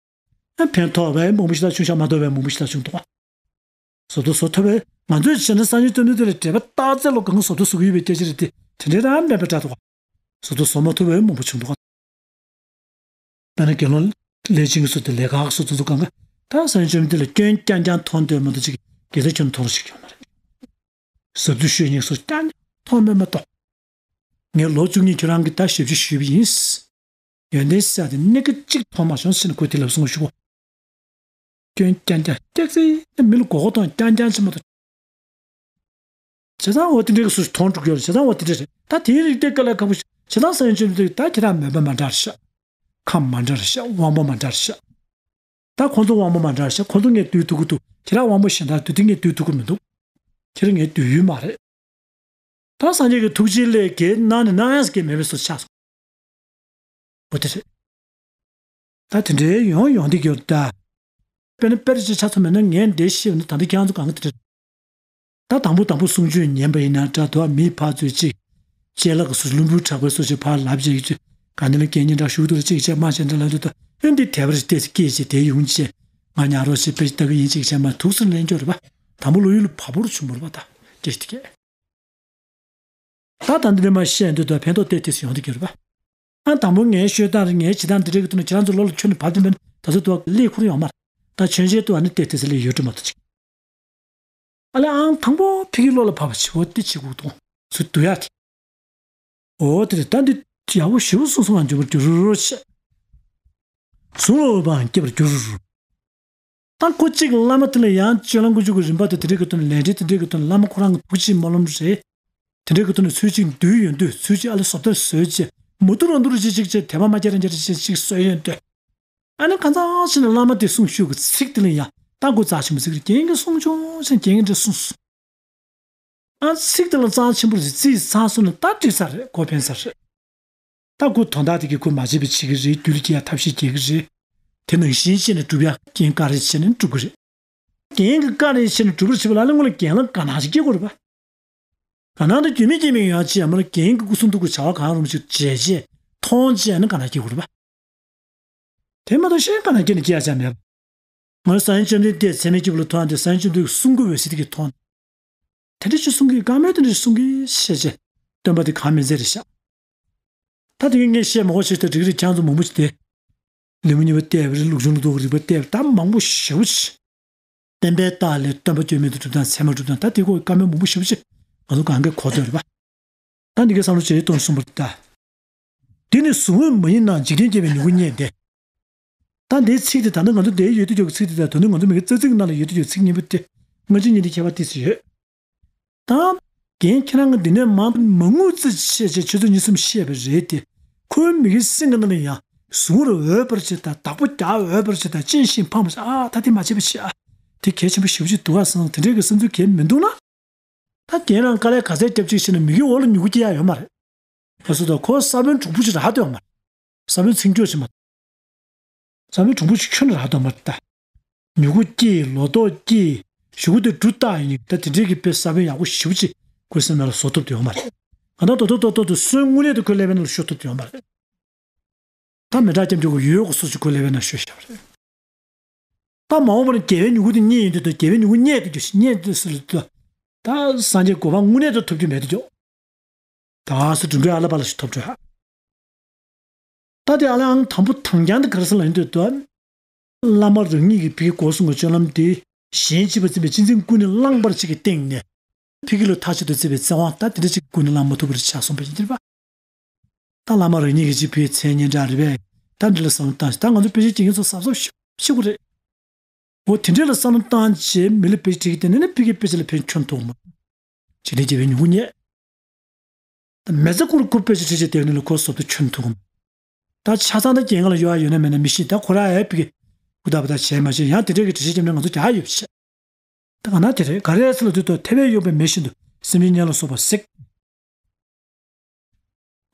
རེད། ཕན་ཐོགས་པའི་མང་པོ་ཞིག་ད་བྱུང་ཤག་མ་ཐོགས་པའི་མང་པོ་ཞིག་ད་བྱུང་འདུག་ག་བཟོ་ལྟ་བཟོ་ཐུབ་པས། ང་ཚོས་བྱས་ན་སངས་རྒྱས་བཅོམ་ལྡན་འདས་ལ་དད་པ་རྟག་རྩལ་ལོ་གང་བཟོ་ལྟ་བཟོ་གི་ཡོད་པའི་སྐད་ཆ་རེད་དེ། དེ་འདྲའི་རང་མེད་པ་འདྲ་འདུག་ག་བཟོ་ལྟ་བཟོ་མ་ཐུབ་པའི་མང་པོ་བྱུང་འདུག་ག་དཔེར་ན་དགེ་སློང་ལས་ཅན་གྱི་སོ་དེ་ལས་ཀ་སོ་དེ་ཚོ་གང་ག་ད་སངས་རྒྱས་བཅོམ་ལྡན་འདས་ལ་སྐྱོན་རྐྱང་རྐྱང་མཐོང་འདོད་མ་གཏོགས་ཅིག་དགེ་རྩ་ཁྱོན་མཐོང་རོགས་ཞིག་ཡོད་མ་རེད། ཟབ་ཏུ་ཤོད་སྙིང་སོ་རྐྱང་རྐྱང་མཐོང་མེད་མ་གཏོགས། ངས་ལོ་བཅུ་གཉིས་ཁྱོད་རང་གི་ད་ཞབས་ཕྱི་ཞུས་པ་ཡིན། ཡོན་ཏན་གསལ་དེ་སྣེ་ཁ་གཅིག་མཐོང་མ་བྱུང་ཟེར་ནས་ཁོས་དེ་ལབ་སོང་ཞུ་གོ་སྐྱོན་རྐྱང་རྐྱང་སྐྱག་རྫུན་ནི་མི་ལ་མགོ་སྐོར་གཏོང་རྐྱང་རྐྱང་ཅི་མ་གཏོགས། བྱས་ཙང་འོ་དེ་འདྲའི་སུ་མཐོང་འགྲོ་གི་ཡོད་རེད། བྱས་ཙང་འོ་དེ་འདྲ་རེད། ད་དེའི་རིགས་དེ་དཀའ་ལས་ཁག་པོ་ཞིག་བྱས་ཙང་སངས་རྒྱས་བཅོམ་ལྡན་འདས་ད་ཁྱེད་རང་མོས་པ་མ་འདྲ་རེད་ཤག་ཁམས་མ་འདྲ་རེད་ཤག་དབང་པོ་མ་འདྲ་རེད་ཤག་ད་ཁོང་ཚོ་དབང་པོ་མ་འདྲ་རེད་ཤག་ཁོང་ཚོ་ངས་བསྡུས་ཐུབ་ཀྱི་འདུག་ཁྱེད་རང་དབང་པོ་གཞན་དག་བསྡུས་དེ་ངས་བསྡུས་ཐུབ་ཀྱི་མི་འདུག་ཁྱེད་རང་ངས་བསྡུས་ཡུལ་མ་རེད། ད་སངས་རྒྱས་ཀྱི་ཐུགས་རྗེའི་སླད་གེགས་གནང་ནས་གནང་ཡག་གེགས་མེད་པའི་བཟོ་ཆགས་སོང་། འོ་དེ་རེད། ད་དེ་འདྲའི་ཡོང་ཡོང་དེ་གྱུར་ད། དཔེར་ན་དཔེར་བརྗོད་ཆ་ཚང་མེད་ན་ངས་འདི་བཤད་ན་ད་འདི་ཁྱེད་རང་ཚོ་གང་ག་དེ་རེད། ད་དང་པོ་དང་པོ་གསུང་ཆོས་ཉན་པ་ཡིན་ན་འདྲ་འདུག་མི་ཕར་ཚུར་གཅིག་ཅེ་ལག་གི་སུ་ལུམ་བུ་དྲག་པོའི་སུ་ཞིག་ཕར་ལབ་བྱས་ཡོད་ཅིག་ག་ནས་ལ་སྐད་སྙན་གྲགས་ཞུགས་འདུག་ལ་གཅིག་བྱས་མ་བྱས་འདྲ་ལབ་འདུག་ད་ཨེ་འདི་དད་པ་རེ་ཏོག་ཙམ་སྐྱེས་བྱས་དེ་ཡོང་བྱས་ང་ཉག་རོགས་བྱས་དཔེ་ལྟ་གི་ཡིན་གཅིག་བྱས་མ་ཐུགས་སུ་ལེན་སྐྱོར་རེད་པ། དང་པོ་བློ་ཡུལ་ལ་བབ་པོ་རུ་བྱུང་བ་རེད་པ། ད་སྐད་ཆ་དེ་གས། ད་ད་འདི་ནས་མ་བཤད་འདོད་དུ་ཕན་ཐོགས་ཏོག་ཙམ་ཡོང་གི་ཡོད་རེད་པ། ཨ་དང་པོ་ངའི་ཤོད་སྟངས་རེད། ངའི་བྱེད་སྟངས་འདི་འདྲའི་གི་ཐོག་ནས་ཁྱེད་རང་ཚོ་བློ་ལ་ཁྱོན་ནས་བབས་ཏེ་མེད་ན་ད་ཚོད་དུ་ལས་ཁུར་ཡོང་མ་རེད། ད་ཆོས་བཤད་དུ་ཨ་ནི་ཏོག་ཙམ་ལས་ཡོད་འགྲོ་མ་གཏོགས་ཅིག་ཨ་ལས་ཨང་དང་པོ་ཕ་གིའི་བློ་ལ་བབས་པ་བྱེད་འོ་དེ་བྱེད་དགོས་དོ། ཚུར་བསྡུ་ཡག་དེ། འོ་དེ་རེད། ད་འདི་ཡག་པོ་ཞེ་པོ་གསུངས་སོང་བ་འགྱུར་བར་འགྱུར་རོ་ཞེས། གཟུང་བར་འོས་པའང་སྐྱེ་བར་འགྱུར། ད་ཁོ་གཅིག་བླ་མ་དེ་ལ་ཡང་སྤྱོད་ལམ་ཀུན་སྤྱོད་ཀྱི་རིམ་པ་དང་དེ་འདྲའི་གི་ཐོག་ནས་ལས་འབྲས་དེ་འདྲའི་གི་ཐོག་ནས་བླ་མ་ཁོ་རང་གི་ཐུགས་རྗེ་སྨོན་ལམ་རེད། དེ་འདྲའི་གི་ཐོག་ནས་ཚུལ་གཅིག་འདུལ་ཡོང་དུས་ཚུལ་གཅིག་ཨ་ལས་བཟོ་ལྟ་བཟོས་རྗེས་མ་དུ་རང་དུ་རུ་གཅིག་གཅིག་བྱས་དེ་མ་མ་སྐྱེ་རང་སྐྱེ་རེ་གཅིག་གཅིག་བཟོས་ཡོང་དུས། ཨ་ནི་གང་ཚང་ཕྱིན་ན་བླ་མ་དེ་གསུང་ཤོས་ཀྱི་ཚིག་དེ་ལ་ཡང་ད་འགོ་རྩ་ཆེན་པོ་ཚིག་རེད། རྒན་གྱིས་གསུང་ཆུང་ཆེན་རྒན་གྱིས་འདྲ་གསུངས་སོང་། ཨ་ཚིག་དེ་ལ་རྩ་ཆེན་པོ་རེད། རྩིས་ཚང་སོང་ན་ད་འགྲིག་ས་རེད། གོ་ཕན་ས་རེད། ད་ཁོ་དོན་དག་དེ་གི་ཁོ་མ་བྱས་པ་བྱེད་ཀྱི་རེད། རྒྱུ་ལ་སྐྱེ་ཡ་ཐབས་ཤེས་བྱེད་ཀྱི་རེད། དེ་ནང་བཞིན་བྱས་ནས་སྒྲུབ་ཡ་རྒན་བཀའ་རེ་བྱས་ནས་སྒྲུབ་ཀྱི་རེད། རྒན་གྱི་བཀའ་རེ་བྱས་ནས་སྒྲུབ་པར་བྱེད་པ་ལ་ནི་སྔོན་ལ་རྒན་ལ་དགའ་སྣང་ཞིག་སྐྱེ་དགོས་རེད་པ། དགའ་སྣང་དེ་རྒྱུས་མེད་རྐྱེན་མེད་ཡོང་ཡ་ཅི་ཡང་མིན་ལ་རྒན་གྱི་སྐུ་གསུང་ཐུགས་ཀྱི་བྱ་བ་གང་རུང་ཞིག་བྱས་རྗེས་མཐོང་རྗེས་ནི་དགའ་སྣང་སྐྱེ་དགོས་རེད་པ། དེ་མ་གཏོགས་གཞན་དགའ་སྣང་སྐྱེ་ནས་སྐྱེ་ཡ་ཅང་མེད་པ། ང་སངས་རྒྱས་བཅོམ་ལྡན་འདས་ཚད་མའི་སྐྱེས་བུ་ལ་མཐོང་སྟེ་སངས་རྒྱས་བཅོམ་ལྡན་འདས་གསུང་དགོས་པའི་ཟེར་དེ་གི་མཐོང་། དེ་འདྲ་ཞིག་གསུང་གི་བཀའ་མོལ་དེ་འདྲ་ཞིག་གསུང་གི་ཤེས་བྱས། སྟོན་པ་དེ་གང་མི་མཛད་རེད་ཤག་ད་དེ་གི་ངས་བཤད་མ་དགོས་ཤེས་ཏེ་འགྲིག་རེད། ཁྱང་ཚོ་མང་པོ་ཞིག་སྟེ། ལེའུ་གཉིས་པ་བལྟས་པ་རེད། ལུགས་འབྱུང་ལུགས་ལྡོག་གི་རིགས་པ་བལྟས་པ་ད་མང་པོ་ཞེ་པོ་ཞིག་བསྟན་པའི་རྟགས་ལས་སྟོན་པ་བཅོས་མིན་དུ་སྒྲུབ་སྟངས་ཚད་མ་སྒྲུབ་སྟངས་ད་དེ་སྐོར་བཀའ་མོལ་མང་པོ་ཞེ་པོ་ཞིག་ང་ཚོ་གང་གས་གོ་ཐོས་རེད་པ། ད་འདི་གའི་བསམ་བློ་བྱེད་གཏོང་གསུངས་པ་རེད་ད། འདི་ནི་གཟུང་འོས་མ་ཡིན་ན་འཇིག་རྟེན་སྐྱེ་བའི་མྱུ་གུ་རྙེད་དེ། ད་འདིའི་ཚིག་དེ་ད་ནི་ང་ཚོ་འདིའི་ཡོད་དུ་ཡོད་ཀྱི་ཚིག་དེ་དང་དོན་དུ་ང་ཚོ་མི་གི་རྩ་ཚིག་ནང་ལ་ཡོད་དུ་ཡོད་ཚིག་གཉིས་པོ་དེ་སྔ་ཕྱི་གཉིས་དེ་ཁྱད་པར་ཏོག་ཙམ་ཡོད། ད་རྒན་ཁྱེད་རང་གི་འདི་ནས་མང་མ་ངུ་ཙི་བཤད་བྱས་ཆུ་ཚོད་གཉིས་གསུམ་བཤད་པ་རེད་དེ། ཁོའི་མི་གི་སེམས་ཀྱི་ནང་ལ་ཡང་གཟུང་བར་འོས་པར་བྱེད་དང་བདག་པོ་རྒྱག་འོས་པར་བྱེད་དང་གཅེས་ཤིང་ཕངས་པར་བྱེད། ཨ་ད་དེ་མ་བྱེད་པ་བྱེད་ཨ། དེ་གལ་ཆེན་པོ་ཞེ་པོ་ཅིག་འདུག་ཨ་བསམ་དེ་འདྲའི་གི་བསམ་ཚུལ་གལ་མི་འདུག་ན། ད་རྒན་རང་དཀའ་ལས་ག་ཚད་བརྒྱབ་ཅིག་བྱས་ན་མི་གི་འོག་ལ་མྱུ་གུ་སྐྱེ་ཡ་ཡོད་མ་རེད། ཁ་སུ་ད་ཁོ་ས་བོན་གྲུང་པོ་ཅིག་རག་འདོད་མ་རེད། ས་བོན་ཚིག་འགྱོ་ཅིག་མ། ས་བོན་གྲུང་པོ་ཅིག་ཁྱོན་ནས་རག་འདོད་མ་རེད་ད། མྱུ་གུ་སྐྱེས་ལོ་ཏོག་སྐྱེས་གཞུག་གུ་དེ་འབྲུ་བཏགས་ཡིན་ནི་ད་དེ་འདྲའི་གི་དཔེ་ས་བོན་ཡག་པོ་ཞེ་པོ་ཅིག་ཁོའི་སེམས་ནང་ལ་བཟོ་ཐུབ་འདོད་ཡོད་མ་རེད། གང་ལྟར་ཏོག་ཏོག་ཏོག་ཏོག་ཏུ་སོའི་དངོས་གནས་དུ་ཁོའི་ཀླད་པའི་ནང་ལ་ཤོར་ཐུབ་ཀྱི་ཡོད་མ་རེད། ད་མི་དྲག་སྐྱབས་འཇུག་གི་ཡོད་གོ་སོ་ཅིག་ཁོའི་ཀླད་པའི་ནང་ཤོར་བཞག་པ་རེད། ད་མ་འོངས་པར་རྒྱལ་བའི་མྱུ་གུ་དེ་རྙེད་ཡོང་དུས་ད་རྒྱལ་བའི་མྱུ་གུ་རྙེད་དུ་འགྱོ་ཞིག་རྙེད་དུ་སུ་ལ་ད། ད་སངས་རྒྱས་གོ་འཕང་དངོས་གནས་དུ་ཐོབ་རྒྱུ་མེད་དུ་འགྱོ། ད་སུ་སྒྲུང་གི་ཨ་ལ་པ་ལ་ཞིག་ཐོབ་འགྲོ་ཧ། ད་དེ་ཨ་ལའང་དང་པོ་དང་རྐྱང་དུ་ག་རེ་ཟེར་ལབ་ཡོང་དུས་ད། བླ་མ་རང་ཉིད་ཀྱིས་ཕ་གི་སྒོ་གསུམ་གྱི་སྤྱོད་ལམ་དེ་གཞན་གཅེས་པར་འཛིན་པའི་གཅེས་འཛིན་ཀུན་ནས་བསླངས་པར་ཅིག་གི་སྟེང་ནས། ཕ་གི་ལ་མཐའ་གཅིག་ཏུ་བརྩེ་བའི་བརྩེ་དབང་ད་དེ་འདྲ་ཅིག་ཀུན་ནས་བསླངས་མ་ཐུབ་པ་རེ་ཆགས་སོང་པ་ཡིན་གྱི་རེད་པ། ད་བླ་མ་རང་ཉིད་ཀྱིས་ཅིག་ཕ་གི་མཚན་སྙན་གྲགས་རེད་པས། ད་འདི་ལ་བསམ་བློ་བཏང་ཞིག་ད་ང་ཚོ་དཔེ་ཆ་ཀྱི་ངེད་ཚོ་གཟབ་གཟབ་ཤོག་ཤོག་གི་རེད། འོ་དེ་འདྲས་ལ་བསམ་བློ་བཏང་བྱས་མི་ལ་དཔེ་ཆ་ཁྲིད་ཀྱི་བསྡད་ན་ནི་ཕ་གི་དཔེ་ཆ་ལ་ཕན་ཁྱོན་ཐོགས་མ། འཇིག་རྟེན་རྒྱལ་བའི་མྱུ་གུ་རྙེད། ད་མི་ཚེ་ཁོ་རང་ཁོ་དཔེ་ཆ་ཁྲིད་བྱས་བསྡད་ནི་ལ་ཁོ་བཟོ་ལྟ་ཁྱོན་ཐོགས་མ། ད་ཆ་ཚང་ད་རྒྱལ་ཁ་ལ་གཡོ་བ་ཡོད་ན་མེད་ན་མི་ཤེས། ད་ཁོ་རང་ཨེ་ཕ་གི་ཧུ་ད་བུ་ད་བྱས་མ་བྱས་ཡང་དེ་འདྲས་ཀྱི་འགྲེལ་བཤད་རྒྱབ་ན་ང་ཚོ་རྒྱག་ཡོད་པ་བྱས། ད་ག་ན་དེ་རེད། ག་རེ་ཟེར་ལབ་དུས་ད་ཐེ་བས་གཡོགས་པའི་མི་བཞིན་དུ་སེམས་ཅན་ངན་ལ་སོགས་པ་བསྲེག་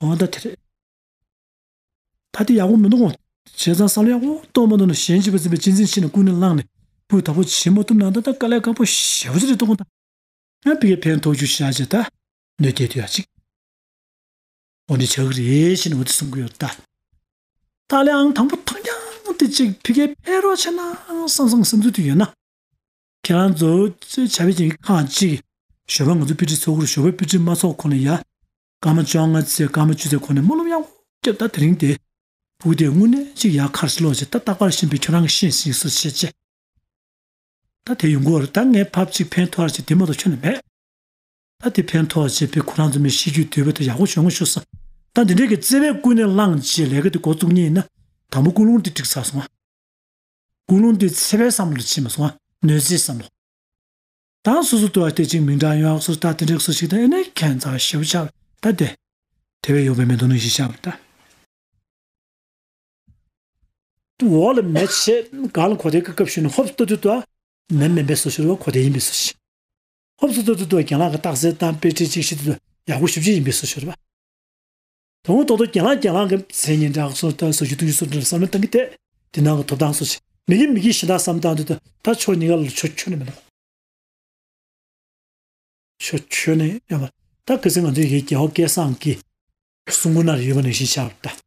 འོ་ད་དེ་རེད། ད་དེ་ཡག་པོ་མི་འདུག་གོ། བྱས་ཙང་བསམ་བློ་ཡག་པོ་གཏོང་མ་ཐུབ་ན་གཞན་གཅེས་པར་འཛིན་པའི་གཅེས་འཛིན་ཕྱིན་ནས་ཀུན་ནས་བསླངས་ནས་སྤུས་དག་པོ་བྱེད་མ་ཐུབ་ན་ད་ད་དཀའ་ལས་ཁག་པོ་ཞེ་པོ་ཅིག་རེད་འདུག་གོ་ད། ཡང་ཕ་གིར་ཕན་ཐོགས་རྒྱུ་བཞག་བྱས་ད་གནོད་སྐྱེལ་དུ་ཡག་ཅིག་འོ་འདི་ཆགས་ཀྱི་རེད་ཞེས་ནས་འོ་དེ་གསུང་གི་ཡོད་ད། ད་ལས་ཨང་དང་པོ་ཐང་རྐྱང་དེ་གཅིག་ཕ་གིར་ཕན་རོགས་བྱས་ན་བསམ་བསམ་བསམ་ཚུལ་དུ་ཡོད་ན། ཁྱེད་རང་ཚོ་བྱ་བའི་ཅིག་ཁག་ཅིག་ཞོགས་པ་ང་ཚོ་དཔེ་ཁྲིད་ཚོགས་ཁུར་ཞོགས་པའི་དཔེ་ཁྲིད་མ་ཚོགས་གོང་ལ་ཡ། སྐར་མ་བཅོ་ལྔ་ཚེ་སྐར་མ་བཅུ་ཚེ་གོང་ནས་སྨོན་ལམ་ཡག་པོ་བརྒྱབ། ད་དེ་རིང་དེ་ཕྲུ་གུ་དེ་དངོས་གནས་ཅིག་ཡར་མཁར་ཞིག་ལོག་བྱས་ད་རྟག་པར་ཤེས་པའི་ཁྱོད་རང་གི་ཤེས་ཤིག་སུ་བྱེད་ཅེས། ད་དེ་ཡོང་གི་ཡོད་རེད། ད་ངས་ཕབ་ཅིག་ཕན་ཐོགས་ར་ཅིག་དེ་མ་གཏོགས་ཁྱོན་ནས་མེད། ད་དེ་ཕན་ཐོགས་བྱས་པའི་ཁོ་རང་ཚོ་མི་ཤེས་རྒྱུ་དུས་བབ་དེ་ཡག་པོ་བྱུང་ངོ་ཤོག་ཟེར། ད་འདི་འདྲའི་གི་བརྩེ་བས་ཀུན་ནས་བསླངས་བྱས་ལས་ཀ་དེ་འགོ་བཙུགས་མཁན་ཡིན་ན། དང་པོ་ཀུན་སློང་དེ་འགྲིག་ཚར་སོང་ང་། ཀུན་སློང་དེ་བརྩེ་བའི་བསམ་བློ་ལ་ཕྱིན་མ་སོང་ང་། གནོད་འཚེའི་བསམ་བློ། ད་སོ་སོ་ལྟོས་བ་དེ་ཅིག་མིང་གྲགས་ཡོང་ཡག་སོ་སོ་ད་དེ་འདྲའི་སོ་ཞིག་ད་ཨེ་ནས་ཁྱད་མཚར་ཞེ་པོ་ཆགས་ད་དེ། དེ་བས་ཡོག་པའི་མེ་ཏོག་ནང་བཞིན་ཆགས་པ་ད། འོག་ལ་མེ་བྱས་གང་ལ་གོ་དེ་སྐབས་ཤིག་ནས་ཧོབ་ལྟ་དུས་ད། མེ་མེ་འབེ་སོ་ཞོར་བ་གོ་དེ་ཡིན་པའི་སོ་ཞིག་ཧོབ་སོ་ལྟ་དུས་ད་རྒན་ལགས་ཀྱི་རྟགས་གསལ་དང་དཔེ་ཁྲིད་ཅིག་ཤི་དུས་ད་ཡག་པོ་ཞིབ་ཅིག་ཡིན་པའི་སོ་ཞོར་བ། དོན་ཐོག་ཏུ་རྒན་ལགས་རྒན་ལགས་ཀྱི་མཚན་སྙན་གྲགས་སོ་ལྟ་སོ་ཞིག་ཏུ་ཞིག་སོ་འདྲ་བསམ་བློ་བཏང་གི་དེ། དེ་ནང་གི་ཐོབ་ཐང་སོ་ཞིག་མི་གི་མི་གི་གཞན་དག་བསམ་བཏང་དུས་ད་ད་ཕྱོགས་གཉིས་ཀ་ལ་ཕྱོགས་ཁྱོན་ནས་མི་འདུག་ཕྱོགས་ཁྱོན་ནས་ཡོད་པ། ད་གལ་སྲིད་ང་ཚོའི་ཡི་གེ་རྒྱལ་བ་སྐལ་བཟང་གི་གསུང་ངོ་ན་རེ་ཡོད་པ་ནང་བཞིན་ཆགས་པ་ད།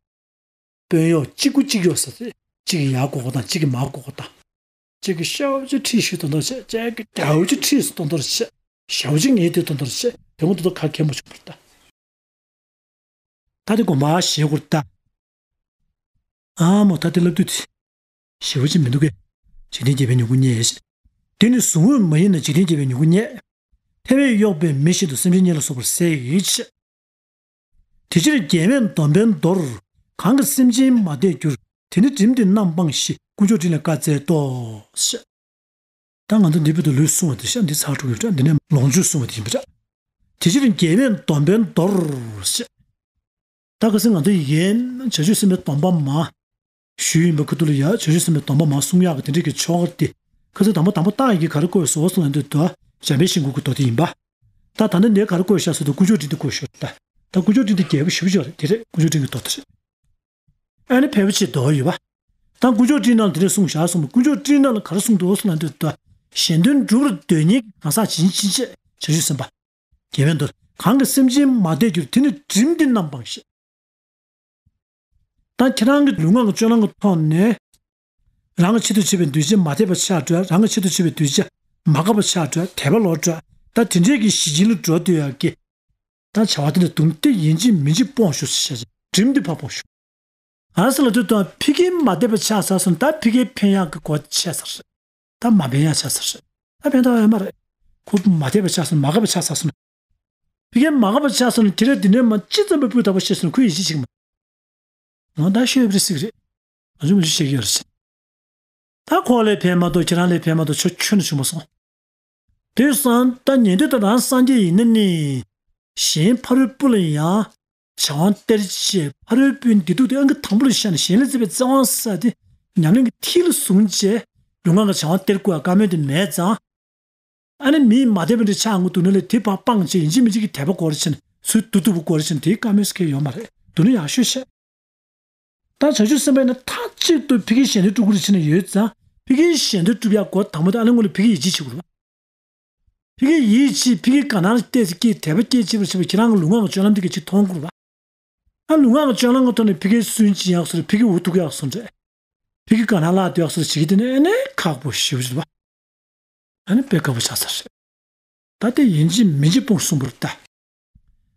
དཔོན་གཡོག་གཅིག་པུ་གཅིག་གཡོག་ཟེར་ཏེ་གཅིག་གིས་ཡར་གོ་གོ་དང་གཅིག་གིས་མར་གོ་གོ་དང་། གཅིག་གིས་ཤབ་ཅིག་ཁྲིད་ཞུ་དོན་དོར་བྱེད། གཅིག་གིས་རྒྱབ་ཅིག་ཁྲིད་སུ་དོན་དོར་བྱེད། ཞབས་ཅིག་ངེས་དེ་དོན་དོར་བྱེད། དེ་ངོ་དོན་དུ་ཁ་གད་མོ་བྱུང་བར་ལྟ། ད་དེ་དགོངས་པ་བཞེས་དགོས་ལྟ། ཨ་མོ་ད་དེ་ལབ་དུས་དེ། ཞེ་པོ་ཅིག་མི་འདུག་གས། འཇིག་རྟེན་རྒྱལ་བའི་མྱུ་གུ་རྙེད་ཞེས། དེ་ནི་གཟུང་འོས་མ་ཡིན་ན་འཇིག་རྟེན་རྒྱལ་བའི་མྱུ་གུ་རྙེད། ཐེ་བས་གཡོགས་པའི་མི་བཞིན་དུ་སེམས་ཅན་ངན་ལ་སོགས་པར་བསྲེག་ཅེས། དེ་ཕྱིར་རྒྱལ་བས་སྡོམ་པའི་མདོར། གང་གིས་སེམས་ཅན་མ་དད་གྱུར། དེ་ནི་བྲིམ་སྟེ་རྣམ་སྤངས་ཤིག་དཀོན་མཆོག་སྤྲིན་ལས་བཀའ་སྩལ་ཏོ། ཞེས། ད་ང་ཚོ་འདི་བོད་དུ་ལུས་གསུང་བ་དེ་ཤ་འདི་ཚར་འགྲོ་གི་འདྲ། འདི་ནས་ལོངས་སྤྱོད་གསུང་བ་དེ་ཡིན་པ་འདྲ། དེ་ཕྱིར་རྒྱལ་བས་སྡོམ་པའི་མདོར་ཞེས། ད་ག་སེ་ང་ཚོ་ཡི་གེ་བྱང་ཆུབ་སེམས་དཔའི་སྡོམ་པ་མ། ཞུས་ཡིན་པ་ཁུ་ཐུ་ལ་ཡ་བྱང་ཆུབ་སེམས་དཔའི་སྡོམ་པ་མ་གསུང་ཡག་གི་དེ་འདྲ་གི་ཆོ་ག་དེ། ཁ་སེ་དང་པོ་དང་པོ་རྟགས་ཡི་གེ་ག་རེ་བཀོད་སོ་སོང་ལ་འདོད་དོ། འཇམ་དཔལ་ཤིང་ཀུན་གྱི་མདོ་དེ་ཡིན་པ། ད་ད་ནི་འདི་ག་རེ་བཀོད་ཤག་ཟེར་དུས་དཀོན་མཆོག་སྤྲིན་དེ་བཀོད་ཤོག་ད། ད་དཀོན་མཆོག་སྤྲིན་དེ་རྒྱས་པོ་ཞེ་པོ་ཅིག་རེད། དེ་རེད་དཀོན་མཆོག་སྤྲིན་གྱི་མདོ་དེ་རེད། ཨ་ནི་ཕལ་པོ་ཆེ་མདོ་ཡོད་པ། ད་དཀོན་མཆོག་སྤྲིན་ནང་ལ་དེ་འདྲ་གསུངས་བཞག་གསུངས་པ། དཀོན་མཆོག་སྤྲིན་ནང་ལ་ག་རེ་གསུངས་འདུག་གསུངས་ན་འདོད་ད། གཞན་དོན་སྒྲུབ་པར་འདོད་ཉིད་ཀྱི་གང་ཟག་ཇི་བཞིན་ཕྱིན་ཆད་བྱང་ཆུབ་སེམས་དཔའ། རྒྱལ་བའི་མདོར་གང་གིས་སེམས་ཅན་མ་དད་གྱུར། དེ་ནི་བྲིམ་སྟེ་རྣམ་སྤངས་ཤིག་ད་ཁྱེད་རང་གི་ལུས་ངག་གི་སྤྱོད་ལམ་གྱི་ཐོག་ནས། རང་གི་ཆེད་དུ་བྱེད་པའི་འདུས་བྱས་མ་དད་པ་ཆགས་འགྲོ། རང་གི་ཆེད་དུ་བྱེད་པའི་འདུས་བྱས་མ་དགའ་བ་ཆགས་འགྲོ། དད་པ་ལོག་འགྲོ། ད་དེ་འདྲས་ཀྱི་ཞི་འཇིག་ལ་འགྲོ་སྡོད་ཡག་གི་ད་བྱ་བ་དེ་ནི་དུང་སྟེ་ཡིན་གཅིག་མིན་གཅིག་སྤོངས་ཤོག་ཟེར་བྱས་བྲིམ་སྟེ་ཕར་སྤོངས་ཤོག་ཨ་ཟེར་ལབ་དུས་ད་ཕ་གིར་མ་དད་པ་ཆགས་ཚར་སོང་། ད་ཕ་གིར་ཕན་ཡག་གི་སྒོ་ཆད་ཚར་རེད། ད་མ་ཕན་ཡག་ཆགས་ཚར་རེད། ད་ཕན་ཐོགས་ཡོད་མ་རེད། ཁོ་མ་དད་པ་ཆགས་སོང་། མ་དགའ་བ་ཆགས་ཚར་སོང་། ཕ་གིར་མ་དགའ་བ་ཆགས་སོང་ན་དེ་རེད། དེ་ནས་མ་ཅི་ཙམ་པའི་སྤུས་དག་པོ་ཤེས་སོང་ན་ཁོས་ཡིད་ཆེས་བྱེད་ཀྱི་མ། འོ་ད་ཤོད་པ་རེད་སྲིད་རེད། ང་ཚོ་མ་ཤོད་བཤད་ཀྱི་ཡོད་རེད། ད་ཁོ་ལས་ཕན་མ་གཏོགས་ཁྱེད་རང་ལས་ཕན་མ་གཏོགས་ཆོ་ཁྱོན་ནས་བྱུང་མ་སོང་། དེ་སང་ད་ཉན་དུས་ད་རང་སངས་རྒྱས་ཡིན་ན་ནི། གཞན་ཕ་རོལ་པོ་ལ་ཡང་བྱ་དབང་སྟེར་བྱས། ཕ་རོལ་པོའི་བདེ་སྡུག་དེ་ཨང་ཀི་དང་པོ་ལ་བཞག་ནས་གཞན་ལ་བརྩེ་བའི་བརྩེ་དབང་ཟེར་དེ་ཉམས་ལེན་གྱི་མཐིལ་ལ་བཟུང་བྱས། ལུས་ངག་གི་བྱ་དབང་སྟེར་དགོས་ཡ་བཀའ་མོལ་དེ་མེད་ཙང་། ཨ་ནི་མིས་མ་དད་པ་འདྲ་ཆགས་འགོ་འདུག་ན་ལས་དེ་ཕར་སྤངས་བྱས་ཡིན་གཅིག་མིན་གཅིག་གི་དད་པ་སྐོར་ཕྱིན། ཚུལ་སྡུག་སྡུག་པོ་སྐོར་ཕྱིན། དེའི་བཀའ་མོལ་ཟེར་མཁན་ཡོད་མ་རེད། འདུག་ན་ཡག་ཤོས་བཤད། ད་བྱང་ཆུབ་སེམས་དཔའ་ཡིན་ན་མཐའ་གཅིག་ཏུ་ཕ་གིར་གཞན་དོན་སྒྲུབ་དགོས་རེད་བྱས་ནས་ཡོད་ཙང་། ཕ་གིར་གཞན་དོན་སྒྲུབ་ཡག་སྒོ་དང་པོ་དེ་ཨ་ནི་སྔོན་ལ་ཕ་གིར་ཡིད་ཆེས་བྱེད་དགོས་རེད་པ། ཕ་གིར་ཡིད་ཆེས། ཕ་གིར་དགའ་སྣང་བལྟས་ཚེ་སྐྱེས། དད་པ་སྐྱེས་བྱེད་པར་བྱེད་པ། ཁྱེད་རང་གི་ལུས་ངག་གི་སྤྱོད་ལམ་དེ་གིས་ཅིག་མཐོང་དགོས་རེད་པ། ཨ། ལུས་ངག་གི་སྤྱོད་ལམ་གྱི་ཐོག་ནས་ཕ་གིར་སུན་འབྱིན་ཡག་བཟོ་འདྲ། ཕ་གིར་འུ་ཐུག་ཡག་བཟོ་འདྲ། ཕ་གིར་དགའ་སྣང་བརླག་བསྡད་ཡག་བཟོ་འདྲ་བྱེད་ཀྱི་དེ་ནི་ཨ་ནི་ཁག་པོ་ཞེ་པོ་ཅིག་རེད་པ། ཨ་ནི་དཔེ་དཀའ་པོ་ཆགས་ཚར་རེད། ད་དེ་ཡིན་གཅིག་མིན་གཅིག་སྤོང་གསུངས་པ་རེད་ད།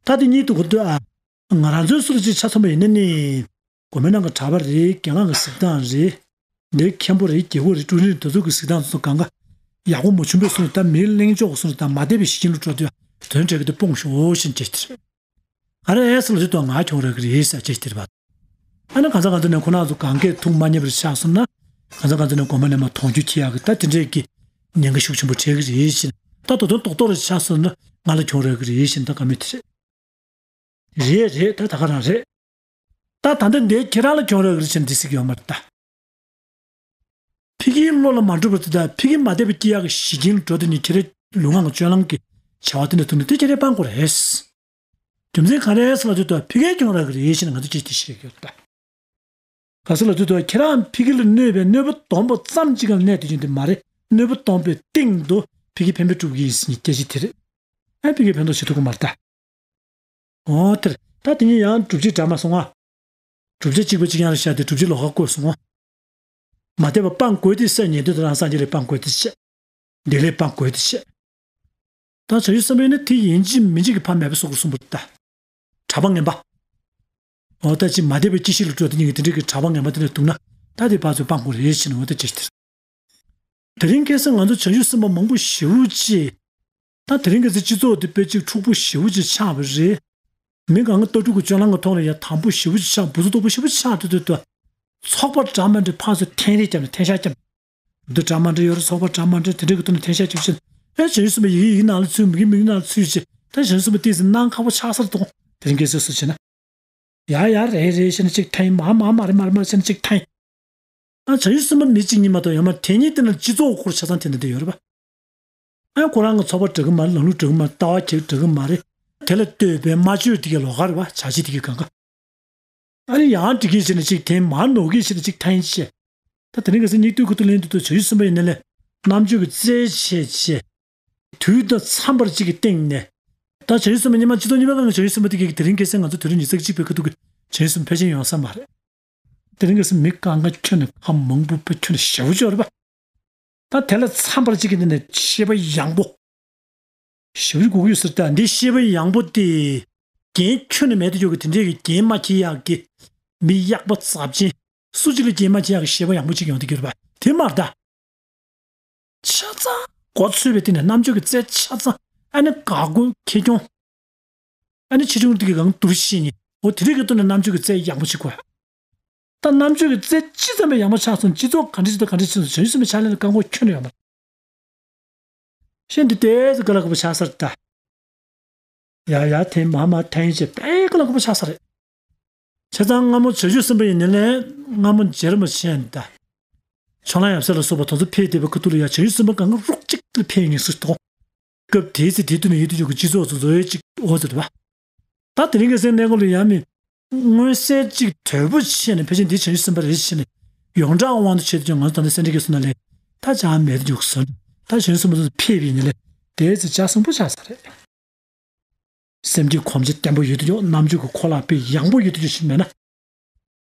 ད་དེ་གཉིས་འདུག་གོ་འདུག་ཨ། ང་རང་ཚོའི་སུ་ལ་ཅིག་ཆ་མཚོན་པ་ཡིན་ན་ནི། དགོན་པའི་ནང་གི་གྲྭ་པ་རེད། གྱེན་ལངས་ཀྱི་གཟིགས་སྟངས་རེད། འདིའི་མཁན་པོ་རེད། དགེ་བསྐོས་རེད། ཀྲུའུ་རིན་རེད། དེ་ཚོ་གི་གཟིགས་སྟངས་དེ་ཚོ་གང་ག་ཡག་པོ་མ་བྱུང་པའི་བཟོ་འདྲ། ད་མིའི་གླེང་ཕྱོགས་གི་བཟོ་འདྲ་དང་མ་བདེ་བའི་གཞི་རྐྱེན་ལ་འགྲོ་དུས་དོན་འགྲིག་གི་དེ་སྤོང་ཤོག་ཞེས་བྱས་ཏེ། ག་རེ་ཟེར་ལབ་དུས་ད་ང་གྱོང་རག་གི་རེད་ཟེར་བྱས་ཏེ་རེད་པ། ཨ་ནི་གང་ཟག་གང་ཚོ་ནས་ཁོ་རང་ཚོ་གང་གས་ཐུགས་མ་མཉེས་པར་ཆགས་སོང་ན། གང་ཟག་གང་ཚོ་ནས་དགོན་པ་ནས་མར་གདོང་རྒྱུག་ཁྱེར་ཡག་གི་ད་དེ་འདྲས་ཀྱི་ཉེན་ཁ་ཤུགས་ཆེན་པོ་འཕྲད་ཀྱི་རེད་ཟེར། ད་དོ་དོན་རྡོག་རྡོག་རེ་ཆགས་སོང་ན་ང་ལ་གྱོང་རག་གི་རེད་ཟེར། ད་ག་མེད་དེ་རེད། རེད་རེད། ད་ད་ག་རང་རེད། ད་ད་ལྟ་འདི་ཁྱེད་རང་ལ་གྱོང་རག་གི་རེད་ཟེར་འདི་ཟེར་གྱི་ཡོད་མ་རེད་ད། ཕ་གིའི་བློ་ལ་མ་འགྲོ་བ་དེ་དང་ཕ་གི་མ་བདེ་བ་སྐྱེ་ཡག་གི་གཞི་རྐྱེན་ལ་འགྲོ་དེ་ནི་ཁྱེད་རང་ལུས་ངག་གི་སྤྱོད་ལམ་གྱི་བྱ་བ་དེ་འདྲ་འདུག་ན་དེ་ཁྱེད་རང་སྤང་དགོས་རེད། རྒྱུ་མཚན་ག་རེ་ཟེར་ལབ་དུས་ད་ཕ་གིའི་གྱོང་རག་གི་རེད་ཟེར་ནས་ང་ཚོ་ཅིག་དེ་བཤད་ཀྱི་ཡོད་ད། ག་ཟེར་ལབ་དུས་ད་ཁྱེད་རང་ཕ་གི་ལ་གནོད་པའི་གནོད་པ་སྡོམ་པ་ཙམ་གཅིག་ག་གནས་དེ་བཞིན་དེ་མ་རེད། གནོད་པ་སྡོམ་པའི་སྟེང་དུ་ཕ་གི་ཕན་པ་སྒྲུབ་ཀྱི་ཡིན་ཟེར་ནས་སྐད་ཆ་དེ་རེད། ཨ། ཕ་གི་ཕན་ཐོགས་བྱེད་ཐུབ་ཀྱི་མ་རེད་ད། འོ་དེར་ད་དེ་ཉིད་ཡང་སྒྲུབ་བྱེད་འདྲ་མ་སོང་ང་། སྒྲུབ་བྱེད་གཅིག་པ་གཅིག་རྐྱང་རེ་བཞག་སྟེ་སྒྲུབ་བྱེད་ལོགས་ཀ་བཀོད་སོང་ང་། མ་བདེ་བ་སྤང་དགོས་ཏེ་ཟེར་ཉན་དུས་ད་རང་སངས་རྒྱས་ལས་སྤང་དགོས་ཏེ་བཤད། བདེ་ལས་སྤང་དགོས་ཏེ་བཤད། ད་བྱང་ཆུབ་སེམས་དཔའ་ཡིན་ན་དེ་ཡིན་གཅིག་མིན་གཅིག་གི་ཕ་མེས་པོ་བཟོ་དགོས་གསུངས་པ་རེད་ད། གྲྭ་པ་ངན་པ། འོ་ད་ཅིག་མ་བདེ་བའི་སྐྱེ་ཤི་ལ་འགྲོ་དེ་ཉིད་ཀྱི་དེ་འདྲ་གི་གྲྭ་པ་ངན་པ་དེ་འདྲ་འདུག་ན་ད་དེ་ཕར་ཚུར་སྤང་དགོས་རེད་ཟེར་ནས་འོ་ད་ཅིག་དེར། དེ་རིང་ཁ་སང་ང་ཚོ་བྱང་ཆུབ་སེམས་དཔའ་མང་པོ་ཞེ་པོ་ཅིག་ད་དེ་རིང་ཁ་སང་སྤྱི་ཚོགས་འདི་དཔེ་ཅིག་འཁྲུག་པོ་ཞེ་པོ་ཅིག་ཆགས་པ་རེད། མི་གང་ག་ལྟ་གྲུབ་ཀྱི་སྤྱོད་ལམ་གྱི་ཐོག་ལ་ཡང་དམ་པོ་ཞེ་པོ་ཅིག་ཆགས། བུ་ཚོ་སྟོབས་པོ་ཞེ་པོ་ཆགས་དུས་དུས་དུ། ཚོགས་པ་འདྲ་མ་འདྲ་ཕར་ཚུར་འཐེན་རེས་བརྒྱབ་ནས་འཐེན་ཤག་བརྒྱབ། འདི་འདྲ་མ་འདྲ་ཡོད་རེད། ཚོགས་པ་འདྲ་མ་འདྲ་དེ་འདྲ་གི་ཐོག་ནས་འཐེན་ཤག་བརྒྱབ་ཕྱིན། ཨེ་བྱང་ཆུབ་སེམས་དཔའ་ཡི་གེ་ཡི་ནང་ལ་ཚུད། མི་གི་མིག་གི་ནང་ལ་ཚུད་ཅེས། ད་བྱང་ཆུབ་སེམས་དཔའ་ཏོག་ཙམ་སྣང་ཁ་པོ་ཆགས་ས་རེད་དོ། དེ་རིང་ཁ་སང་སུ་བྱས་ན། ཡ་ཡ་རེད་རེད་བྱས་ནས་གཅིག་འཐེན། མ་མ་མ་རེད་མ་རེད་མ་རེད་བྱས་ནས་གཅིག་འཐེན། ཨ། བྱང་ཆུབ་སེམས་དཔའ་མི་གཅིག་གཉིས་མ་གཏོགས་ཡོད་མ་རེད། དེ་གཉིས་དེ་ན་སྤྱི་ཚོགས་སྐོར་ཆ་ཚང་དེ་འདྲ་དེ་ཡོད་རེད་པ། ཨ། ཁོ་རང་གི་ཚོགས་པ་འདྲ་གི་མ་རེད། ལམ་ལུགས་འདྲ་གི་མ་རེད། ལྟ་བ་འཁྱེར་འདྲ་གི་མ་རེད། དེ་ལ་ལྟོས་པའི་སྨྲ་བརྗོད་དེ་གའི་ལོགས་ཀ་རེད་པ། བྱ་བྱེད་དེ་གའི་གང་ག་ཨ་ནི་ཡང་འགྲིག་གི་བྱས་ནས་གཅིག་འཐེན། མར་ནོར་གི་བྱས་ནས་གཅིག་འཐེན་བྱས། ད་དེ་རིང་ཁ་སང་སྙིགས་དུས་ཁ་ཐུག་ལེན་དུས་དུ་བྱང་ཆུབ་སེམས་དཔའ་ཡིན་ན་ལས་རྣམ་དཔྱོད་ཀྱི་རྩལ་ཆེ་ཆེ། དུས་དང་འཚམས་པར་གཅིག་གི་སྟེང་ནས། ད་བྱང་ཆུབ་སེམས་དཔའ་ཉི་མ་སྤྱི་ཚོགས་རྙིང་པའི་སྒང་གི་བྱང་ཆུབ་སེམས་དཔའ་དེ་གས་དེ་རིང་ཁ་སང་ང་ཚོ་དུས་རབས་ཉི་ཤུ་རྩ་གཅིག་པའི་ཁ་ཐུག་གི་བྱང་ཆུབ་སེམས་དཔའ་ཕལ་ཆེར་ཡོང་ས་མ་རེད། དེ་རིང་ཁ་སང་མི་གང་ག་ཁྱོན་ནས་ཁ་མང་པོ་པོ་ཁྱོན་ནས་ཞེ་པོ་ཅིག་ཡོད་རེད་པ། ད་དེ་ལ་འཚམས་པར་གཅིག་གི་འདི་ནས་ཤེས་པ་ཡངས་པོ། ཞེ་པོ་ཅིག་དགོས་ཀྱི་ཡོད་ཟེར། ད་འདི་ཤེས་པ་ཡངས་པོ་དེ་རྒྱན་ཁྱོན་ནས་མེད་དུ་འཇོག་གི་དེ་འདྲའི་གི་རྒྱན་མ་འཁྱེར་ཡག་གི་མི་གཡག་པ་ཚབས་ཆེན། སུ་གཅིག་ལ་རྒྱན་མ་འཁྱེར་ཡག་གི་ཤེས་པ་ཡངས་པོ་ཅིག་ཡོང་བསྡད་ཀྱི་ཡོད་རེད་པ། དེ་མ་རེད་ད། ཆ་ཚང་མགོ་ཚོས་པའི་སྟེང་ནས་རྣམ་དཔྱོད་ཀྱི་རྩལ་ཆ་ཚང་། ཨ་ནི་འགག་སྒོ་ཁེ་གྱོང་། ཨ་ནི་ཆེ་ཆུང་དེ་གའི་སྒང་བསྡུར་ཤེས་ནས། འོ་དེ་རིགས་ཀྱི་ཐོག་ནས་རྣམ་དཔྱོད་ཀྱི་རྩལ་ཡག་པོ་བྱེད་དགོས། ད་རྣམ་དཔྱོད་ཀྱི་རྩལ་ཅི་ཙམ་པས་ཡག་པོ་ཆགས་སོང་། སྤྱི་ཚོགས་ག་འདྲ་ཞིག་དང་ག་འདྲ་ཞིག་སོང་། བྱང་ཆུབ་སེམས་དཔའི་ཕྱག་ལེན་ལ་བཀག་འགོག་ཁྱོན་ནས་ཡོད་མ་རེད། ཤེས་འདི་ལྟས་སུ་དཀའ་ལས་ཁག་པོ་ཆགས་ས་རེད་ད། ཡ་ཡ་འཐེན། མ་མ་འཐེན་བྱས་དཔེ་དཀའ་ལས་ཁག་པོ་ཆགས་ས་རེད། བྱས་ཙང་སྔ་མོ་བྱང་ཆུབ་སེམས་དཔའ་ཡིན་ནའི་ལས་སྔ་མོ་མཇལ་མ་ཤེས་ད། ཕྱོགས་གླང་ཡབ་སྲས་ལ་སོགས་པ་དེ་ཚོ་ཕེབས་བསྡད་པའི་ཁ་ཐུག་ལ་ཡ་བྱང་ཆུབ་སེམས་དཔའ་གང་ག་རོགས་གཅིག་ལ་ཕེབས་ཡིན་ཟེར་དོ། སྐབས་དེའི་ཚེ་དེའི་དུས་ནས་ཡོད་དུས་ཀྱི་སྤྱི་ཚོགས་ཚོ་བཟོ་ཡས་གཅིག་འོ་ཟེར་བ། ད་དེ་རིང་གི་སེམས་གནས་སྐོར་ལ་ཡ་མི་མངོན་གསལ་གཅིག་དོད་པོ་བྱས་ནས་ཕལ་ཆེར་འདི་བྱང་ཆུབ་སེམས་དཔའ་རེད་བྱས་ནས་ཡོངས་གྲགས་དབང་དུ་བྱས་དུས་ང་ཚོ་ད་ལྟ་སེ་འབྲས་དགེ་གསུམ་ན་ལས་ད་ཅང་མེད་དུ་འཇུག་སོང་། ད་བྱང་ཆུབ་སེམས་དཔའ་ཚོ་ཕེབས་པ་ཡིན་ནའི་ལས་དེའི་ཚེ་ལྕགས་སྲིན་པོ་ཆགས་ས་རེད། སེམས་ཀྱི་གོམས་གཤིས་བརྟན་པོ་ཡོད་དུ་འཇུག་རྣམ་དཔྱོད་ཀྱི་ཁོ་ལག་དཔེ་ཡངས་པོ་ཡོད་དུ་འཇུག་ཞིག་མེད་ན།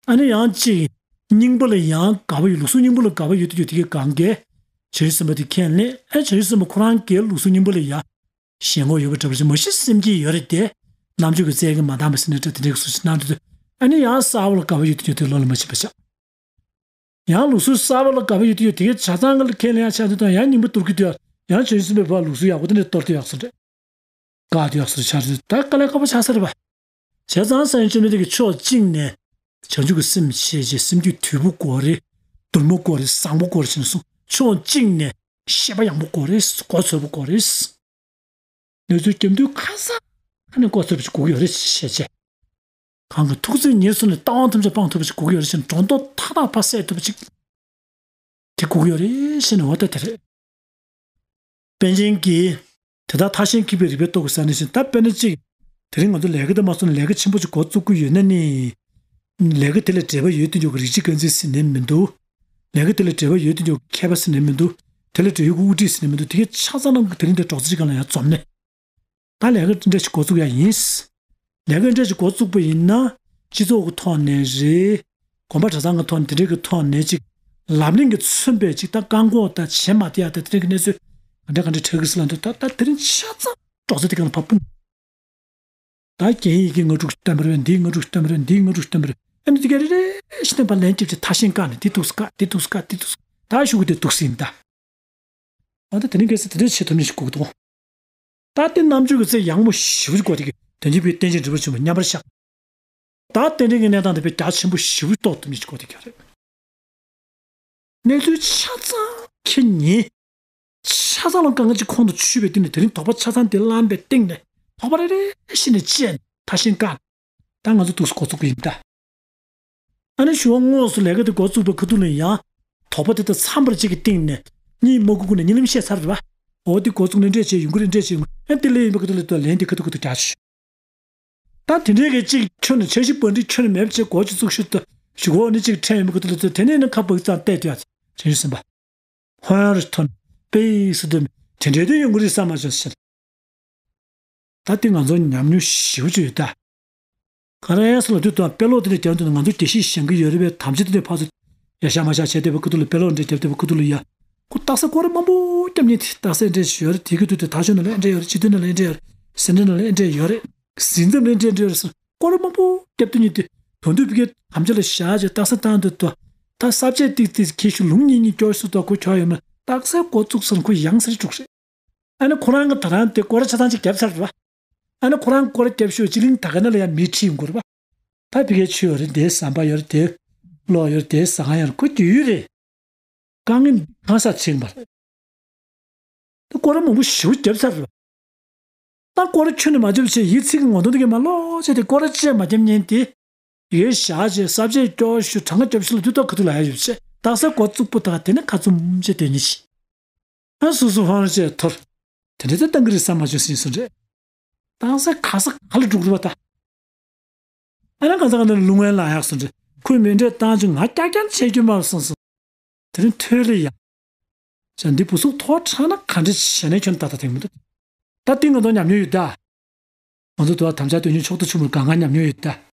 ཨ་ནི་ཡང་གཅིག་རྙིང་པ་ལ་ཡང་དགའ་བ་ཡོད། ལུགས་སྲོལ་རྙིང་པ་ལ་དགའ་བ་ཡོད་དུ་འཇུག་དེ་གའི་སྒང་གས་བྱང་ཆུབ་སེམས་དཔའ་དེ་ཁས་ལེན། ཨ། བྱང་ཆུབ་སེམས་དཔའ་ཁོ་རང་གིས་ལུགས་སྲོལ་རྙིང་པ་ལ་ཡང་ཞེན་ཁོག་ཡོད་པ་འདྲ་པོ་ཞིག་མ་གཞི་སེམས་བསྐྱེད་ཡོད་རེད་དེ། རྣམ་དཔྱོད་ཀྱི་རྩལ་གྱིས་མ་འདང་བ་ཟེར་ནའི་འདྲ། དེ་འདྲའི་གསུང་ཞིག་གནང་དུས་ཨ་ནི་ཡང་གསར་པ་ལ་དགའ་བ་ཡོད་དུ་འཇུག་དེ་ལོ་ལ་མ་ཕྱིན་པ་ཆགས། ཡང་ལུགས་སྲོལ་གསར་པ་ལ་དགའ་བ་ཡོད་དུ་ཡོད་དེ་གའི་ཆ་ཚང་གི་ལ་ཁས་ལེན་ཡག་ཆགས་དུས་དང་ཡང་རྙིང་པ་གཏོར་གྱི་དུས་ཡང་བྱང་ཆུབ་སེམས་དཔའི་བར་ལུགས་སྲོལ་ཡག་པོ་དེ་འདྲ་གཏོར་དུ་ཡག་སོ་འདྲ། བཀག་དུ་ཡག་སོ་འདྲ་ཆགས་དུས་ད་དཀའ་ལས་ཁག་པོ་ཆགས་ས་རེད་པ། བྱས་ཙང་སངས་རྒྱས་བཅོམ་ལྡན་འདས་ཀྱིས་ཕྱོགས་གཅིག་ནས་བྱང་ཆུབ་ཀྱི་སེམས་བྱས་བྱས་སེམས་རྒྱུད་དུལ་པོ་དགོས་རེད། དུལ་མོ་དགོས་རེད། བཟང་པོ་དགོས་རེད་ཟེར་ནས་གསུངས། ཕྱོགས་གཅིག་ནས་ཤེས་པ་ཡངས་པོ་དགོས་རེད། མགོ་ཚོས་པོ་དགོས་རེད། གནས་ཚུལ་རྒྱབ་དུས་ཁ་སང་ཨ་ནི་མགོ་ཚོས་པོ་ཅིག་དགོས་ཀྱི་ཡོད་རེད་ཞེས་བྱས། གང་གི་ཐུགས་བརྩེ་ཉེར་བཟུང་ནས་ལྟ་བ་ཐམས་ཅད་སྤང་ཐུབ་པ་ཅིག་དགོས་ཀྱི་ཡོད་རེད་ཅེས་སྒྲོ་འདོགས་ཐག་ཐག་ཕར་བསལ་ཐུབ་པ་ཅིག་དེ་དགོས་ཀྱི་ཡོད་རེད་ཞེས་ནས་འོ་ད་དེ་རེད། པཎ་ཆེན་གྱིས་དེ་དག་མཐར་ཕྱིན་མཁས་པའི་རིགས་པའི་སྟོབས་ཀྱིས་ཟེར་ནས་བཞིན། ད་དཔེར་ན་གཅིག་དེ་རིང་ང་ཚོ་ལས་ཀ་དེ་མ་སོང་ན་ལས་ཀ་ཆེན་པོ་ཅིག་འགོ་བཙུགས་ཀྱི་ཡོད་ན་ནི། ལས་ཀ་དེ་ལ་འབྲེལ་བ་ཡོད་དུ་འཇུག་གི་རིགས་གཅིག་རྐང་འཛིན་ཟེར་ནས་མི་འདུག་ལས་ཀ་དེ་ལ་འབྲེལ་བ་ཡོད་དུ་འཇུག་གི་མཁས་པ་ཟེར་ནས་མི་འདུག་དེ་ལ་འབྲེལ་ཡོད་ཀྱི་དབུ་ཁྲིད་ཟེར་ནས་མི་འདུག་དེ་གའི་ཆ་ཚང་རྣམས་ཀྱིས་དེ་རིང་འདིར་རྡོག་རྩ་གཅིག་སྒང་ལ་ཡར་འཛོམས་ནས། ད་ལས་ཀ་འདྲ་ཞིག་འགོ་བཙུགས་ཡ་ཡིན། ལས་ཀ་འདྲ་ཞིག་འགོ་བཙུགས་པ་ཡིན་ན། སྤྱི་ཚོགས་ཀྱི་ཐོག་ནས་རེད། གོམ་པ་གྲྭ་ཚང་གི་ཐོག་ནས་དེ་འདྲའི་གི་ཐོག་ནས་ཅིག་ལམ་རིམ་གྱིས་མཚོན་པའི་ཅིག་ད་བཀག་འགོག་དང་བྱེད་མ་བདེ་ཡ་དང་དེ་འདྲའི་གི་གནས་ཚུལ་ག་འདྲ་ག་འདྲ་འཕྲད་ཀྱི་ཟེར་ལབ་འདུག་ད་ད་དེ་རིང་ཆ་ཚང་རྡོག་རྩ་དེ་གང་ལ་ཕར་སྤུངས། ད་རྒྱན་ཡི་གེ་ལྔ་དྲུག་སྟོན་པ་རེད། འདིའི་ལྔ་དྲུག་སྟོན་པ་རེད། འདིའི་ལྔ་དྲུག་སྟོན་པ་རེད། ཨ་ནི་དེ་ག་རེ་རེ་བཞིན་ནས་ཕར་ལན་བརྒྱབ་བྱས་མཐའ་གཞན་བཀག་ནས་འདི་འདུག་སེ་བཀག་འདི་འདུག་སེ་བཀག་འདི་འདུག་སེ་ད་ཞུ་གི་དེ་འདུག་སེ་ཡིན་ད། ཨ་ད་དེ་རིང་ཁ་སང་དེ་འདྲ་བྱེད་ཐུབ་མིན་ཞིག་དགོས་ཀྱི་འདུག་ད་ལྟའི་རྣམ་དཔྱོད་ཀྱི་རྩལ་ཡངས་པོ་ཞེ་པོ་ཅིག་དགོས་དེ་གི་དོན་གཅིག་པུའི་རྟེན་ཅིང་འབྲེལ་བར་འབྱུང་བའི་མཉམ་པར་བཞག་ད་རྟེན་འབྲེལ་གྱི་གནས་སྟངས་དེ་དཔེ་རྒྱ་ཆེན་པོ་ཞེ་པོ་རྟོགས་ཐུབ་མིན་ཞིག་དགོས་དེ་གི་རེད། གནས་ཚུལ་ཆ་ཚང་ཁྱེད་ཉིད་ཆ་ཚང་ལ་དཀའ་ངལ་ཅིག་ཁོང་དུ་ཆུད་པའི་སྟེང་ནས་དེ་རིང་དོགས་པ་ཆ་ཚང་དེ་བསླངས་པའི་སྟེང་ནས་དོགས་པ་རེ་རེ་བཞིན་ནས་བཅད་ནས་མཐའ་གཞན་བཀག་ད་ང་ཚོ་འདུག་སེ་འགོ་ཚུགས་ཀྱི་ཡིན་ད། ཨ་ནི་ཞུ་བ་དངོས་སུ་ལས་ཀ་དེ་འགོ་བཙུགས་པའི་ཁ་ཐུག་ལ་ཡང་དོགས་པ་དེ་དང་འཚམས་པར་གཅིག་གི་སྟེང་ནས་གཉིད་མ་ཁུག་ཁུག་ནས་གཉིད་ལམ་བཤད་ཚར་རེད་པ། འོ་དེ་འགོ་བཙུགས་ནས་འདྲས་བྱས་ཡོང་གི་རེད། འདྲས་བྱས་ཡོང་གི་ཨ་དེ་ལས་ཡིན་པའི་ཁ་ཐུག་ལ་ལན་དེ་ཁ་ཐུག་ཁ་ཐུག་རྒྱག་ཆོག་ད་དེ་འདྲའི་གི་གཅིག་ཁྱོན་ནས་འཆར་གཞི་བར་འགྲིག་ཁྱོན་ནས་མེད་པ་བྱས་འགོ་ཅིག་བཙུགས་ཤོག་ད་ཞུ་གོ་ནི་གཅིག་ཕྲན་ཡོང་པའི་ཁ་ཐུག་ལ་དེ་ནས་ནི་ཁ་བག་ཙམ་བལྟས་དུས་ཨ་དྲན་གཞི་ཟིན་པ། ཧོན་རུ་ཐོན་པེ་སུ་དུ་དེ་འདྲའི་དུས་ཡོང་གི་རེད་བསམ་མ་བྱུང་ཟེར། ད་དེ་ང་ཚོ་ཉམས་མྱོང་ཞེ་པོ་ཅིག་ཡོད་ད། ག་རེ་ཟེར་ལབ་དུས་དང་དཔེ་ཀློག་དེ་འདྲ་རྒྱབ་དུས་ང་ཚོ་དགེ་བཤེས་གཞན་གྱི་ཡོད་རེད་པས་དམ་བཅའ་དེ་འདྲ་ཕར་ཚུར་ཡ་ཤ་མ་ཤ་བྱས་བསྡད་པའི་ཁུ་ཐུ་ལ་དཔེ་ཀློག་འདྲ་རྒྱབ་བསྡད་པའི་ཁུ་ཐུ་ལ་ཡ། ཁོ་རྟགས་གསལ་སྐོར་ར་མང་པོ་རྒྱབ་མཁན་དེ་རྟགས་གསལ་འདྲ་ཞིག་ཡོད་རེད། དེ་གི་དུས་དེ་ཐག་ཆོད་ནང་ལ་འདྲ་ཡོད་རེད། སྤྱི་འཐུས་ནང་ལ་འདྲ་ཡོད་རེད། ཟི་ལིང་ནང་ལ་འདྲ་ཡོད་རེད། ཟི་ལིང་ནང་ལ་འདྲ་ཡོད་རེད་ཟེར་སྐོར་ར་མང་པོ་རྒྱབ་སྡོད་མཁན་དེ་དོན་དུ་བི་གའི་དམ་བཅའ་ལ་བཞག་བྱས་རྟགས་གསལ་བཏང་དུས་དོ། ད་ས་བཅད་ཏིག་ཏིག་ཁྱེར་ཤོག་ལུང་གཉིས་གཉིས་སྐྱོར་སུ་དོ་ཁོ་ཁྱོ་ཡོད་ན་རྟགས་གསལ་འགོ་བཙུགས་ཟེར་ཁོ་ཡང་སེ་རེ་དཀྲུགས་རེད། ཨ་ནི་ཁོ་རང་གི་ད་རང་དེ་སྐོར་ར་ཆ་ཚང་ཅིག་བརྒྱབ་ཚར་རེད་བ། ཨ་ནི་ཁོ་རང་སྐོར་ར་བརྒྱབ་ཤོག་སྤྱི་གླིང་ད་ག་ནང་ལ་ཡང་མི་ཁྲིད་ཡོང་གི་རེད་བ། ད་བི་གའི་ཆོས་ཡོད་རེད། དེའི་ཟམ་པ་ཡོད་རེད། དེའི་གློག་ཡོད་རེད། དེའི་ཟ་ཁང་ཡོད་རེད། ཁོ་རྒྱུས་ཡོད་རེད། དཀའ་ངལ་གང་ས་ཆེན་པ་རེད། ད་སྐོར་ར་མང་པོ་ཞེ་པོ་བརྒྱབ་ཚར་རེད་བ། ད་སྐོར་ར་ཁྱོན་ནས་མ་བརྒྱབ་བྱས་ཡིག་ཚིག་གི་ངོ་གདོང་དེ་གས་མར་ཀློག་བྱས་ཏེ་སྐོར་ར་བཅད་མ་བརྒྱབ་མཁན་དེ། ཡོད་བཞག་བྱས་ས་བཅད་སྐྱོར་ཞུ་གྲངས་ཀ་རྒྱབ་ཞུ་ལ་དུས་ཐོག་ཁ་ཐུག་ལ་ཡ་ཡོད་བྱས་རྟགས་གསལ་འགོ་བཙུགས་པོ་དག་དེ་ནས་ཁ་བཙུམ་བྱས་སྡོད་ཉིན་ཞིག་ཨ་སོ་སོ་ཧོན་ར་བཅས་ཐོར། དེ་འདྲ་ཚོ་གཏང་གི་རེད་བསམ་མ་བྱུང་ཟིན་སོང་རེད། རྟགས་གསལ་ག་ས་ག་ལ་འགྲོ་གི་རེད་བ་ད། ཨ་ནི་གང་ས་གང་དུ་ལུང་བན་ལ་ཡག་སོང་རེད། ཁོས་མེ་འདྲས་བཏང་བྱུང་ང་ཀྱག་ཀྱག་བྱེད་རྒྱུ་མ་སོང་སོང་། དེ་རིང་ཐོས་ལེ་ཡ། བྱ་འདི་བུ་སུག་ཐོག་ཁྲག་ན་ག་འདྲ་བྱས་ནས་ཁྱོད་ད་ལྟ་དེང་མི་འདུག་ད་དེ་ང་ཚོ་ཉམས་མྱོང་ཡོད་ད། ང་ཚོ་དུ་བ་དམ་བཅའ་དོན་གཉིས་ཕྱོགས་དུ་ཆུ་མུར་གང་གང་ཉམས་མྱོང་ཡོད་ད།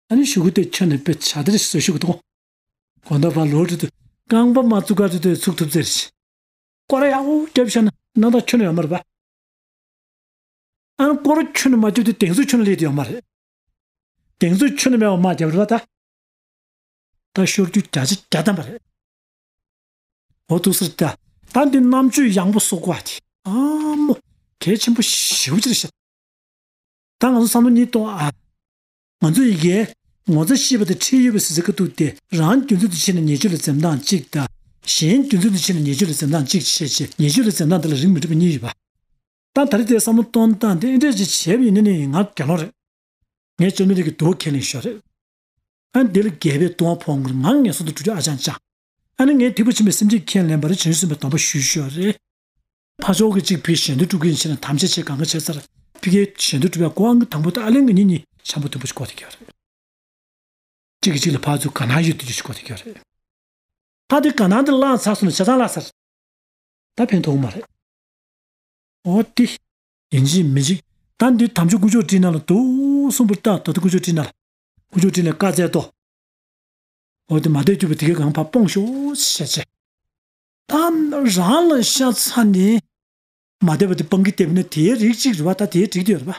ཨ་ནི་ཞུ་གུ་དེ་ཁྱོད་ནས་དཔེ་བྱ་དེ་རེ་བཟོ་ཞུ་གི་འདུག་གོ་ད་བ་ལོ་རེ་དུ་རྐང་པ་མ་བཙུགས་ག་དུ་དུ་ཚུགས་ཐུབ་ཟེར་ཞིག་སྐོར་ར་ཡག་པོ་རྒྱབ་བཞག་ན་སྣང་དག་ཁྱོན་ནས་ཡོད་མ་རེད་པ། ཨ་ནི་སྐོར་ར་ཁྱོན་ནས་མ་རྒྱབ་དུས་གདེང་ཚོད་ཁྱོན་ནས་སླེབས་དུ་ཡོད་མ་རེད། གདེང་ཚོད་ཁྱོན་ནས་མེད་པ་མ་རྒྱབ་རེད་པ་ད། ད་ཤོར་རྒྱུ་བརྒྱ་ཆ་བརྒྱ་ཐམ་པ་རེད། འོ་འདུག་སེ་རེད་ད། ད་འདི་རྣམ་དཔྱོད་ཡངས་པོ་གསོག་དགོས་པ་དེ། ཨ་མོ། གལ་ཆེན་པོ་ཞེ་པོ་ཅིག་རེད་ཤག་ད་ང་ཚོ་བསམ་བློ་གཉིས་གཏོང་ཨ། ང་ཚོ་ཡི་གེ་ངོ་ཚ་ཤེས་པ་དང་ཁྲེལ་ཡོད་པ་ཟེར་ས་ཁ་ཐུག་སྟེ་རང་རྒྱུ་མཚན་དུ་ཕྱིན་ན་ཉེས་སྤྱོད་ལ་འཛེམ་སྟངས་གཅིག་དང་། གཞན་རྒྱུ་མཚན་དུ་ཕྱིན་ན་ཉེས་སྤྱོད་ལ་འཛེམ་སྟངས་གཅིག་བྱས་བྱས་ཉེས་སྤྱོད་ལ་འཛེམ་སྟངས་དེ་ལ་རིགས་མི་འགྲིག་པ་གཉིས་ཡོད་པ། ད་ད་རེས་དེ་བསམ་བློ་གཏོང་སྟངས་དེ་ཨེ་འདྲ་ཅིག་བྱས་པ་ཡིན་ན་ནི་ང་དགེ་སློང་རེད། ངས་བཅོམ་ལྡན་འདས་ཀྱི་མདོ་ཁས་ལེན་ཞུ་བ་རེད། ཨ་འདི་ལ་རྒྱལ་པོའི་ལྟུང་བ་ཕོག་ངར་ངང་ངན་སོང་དུ་འགྲོ་རྒྱུ་ཨ་ཅང་ཅང་། ཨ་ནི་ངས་ཐེག་པ་ཆེན་པོའི་སེམས་བསྐྱེད་ཁས་ལེན་པར་བྱང་ཆུབ་སེམས་དཔའི་སྡོམ་པ་ཞུ་ཞུ་བ་རེད། ཕ་ཕྱོགས་ཀྱི་གཅིག་བུའི་གཞན་དོན་སྒྲུབ་མཁན་ཕྱིར་ན་དམ་བཅའ་ཆེ་གང་ག་བྱས་ཚར། ཕ་གིའི་གཞན་དོན་སྒྲུབ་པའི་སྐུ་དབང་གི་དང་པོ་དང་ཨ་ལན་གྱི་གཉིས་གཉིས་འཆམ་པོ་མཐུན་པོ་ཞིག་གོ་ཐུབ་ཀྱི་ཡོད་རེད། གཅིག་གིས་གཅིག་ལ་ཕར་ཚུར་དགའ་སྣང་ཡོད་དུས་ཅིག་གོ་ཐུབ་ཀྱི་ཡོད་རེད། ད་དེ་དགའ་སྣང་དེ་བརླག་ཚར་སོང་ན་ཆ་ཚང་བརླག་ཚར། ད་ཕན་ཐོགས་མ་རེད། འོ་དེ། ཡིན་གཅིག་མིན་གཅིག་ད་འདི་དམ་ཆོས་དཀོན་མཆོག་སྤྲིན་ནག་ལ་འདུག་གསུངས་པར་ལྟ་ད་ལྟ་དཀོན་མཆོག་སྤྲིན་ནག་ལ། དཀོན་མཆོག་སྤྲིན་ནག་བཀའ་སྩལ་ཏོ། འོ་དེ་མ་བསྡད་རྒྱུ་བ་དེ་གའི་གང་ཕར་སྤོང་ཤོག་ཞེས་བྱས། ད་རང་ལ་ཤ་ཚ་ནས། མ་བསྡད་པ་དེ་སྤང་གི་བསྡད་པ་ན་དེའི་རིགས་གཅིག་རེད་བ། ད་དེའི་རིགས་དེ་ཡོད་རེད་བ།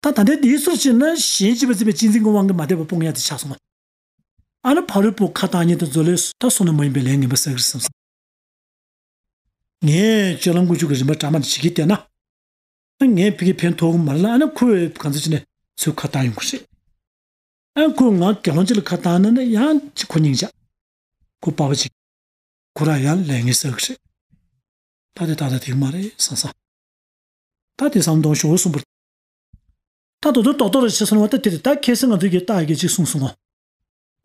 ད་ད་ལྟའི་དེའི་ཟུར་ཕྱིན་ན་གཞན་གཅིག་པ་འཛིན་པའི་གཅེས་འཛིན་གྱི་དབང་གིས་མ་བསྡད་པ་སྤོང་ཡ་དེ་ཆགས་སོང་བ། ཨ་ནི་ཕ་རོལ་པོ་ཁ་བཏང་ཉིན་དུ་མཛོ་ལས་ད་སོང་ན་མ་ཡིན་པའི་ལས་ངན་པ་བསགས་རེད་བསམ་སོང་། ངས་སྤྱོད་ལམ་ཀུན་སྤྱོད་ཀྱི་རིམ་པ་འདྲ་མ་འདྲ་བྱེད་ཀྱི་བསྡད་ན། ཨ་ངས་ཕ་གིར་ཕན་ཐོགས་ཀྱི་མ་རེད་ལ་ཨ་ནི་ཁོས་གང་ཚོད་བྱས་ནས་ཚུར་ཁ་བཏང་ཡོང་གི་རེད། ཨ་ཁོས་ང་དགེ་སློང་ཅིག་ལ་ཁ་བཏང་ན་ནི་ཡང་ཅིག་ཁོ་སྙིང་རྗེ། ཁོ་དཔའ་བ་ཅིག་ཁོ་རང་ཡང་ལས་ངན་བསགས་ཀྱི་རེད། ད་དེ་ཏག་ཏག་དེ་མ་རེད་བསམ་བསམ། ད་དེ་བསམ་གཏོང་ཞོར་གསུངས་པར། ད་དོ་དོ་རྡོག་རྡོག་རེ་བྱས་སོང་བ་ད་དེ་རེད། ད་ཁ་སང་ང་ཚོས་ཀྱི་རྟགས་ཀྱི་ཅིག་གསུངས་སོང་ངོ་།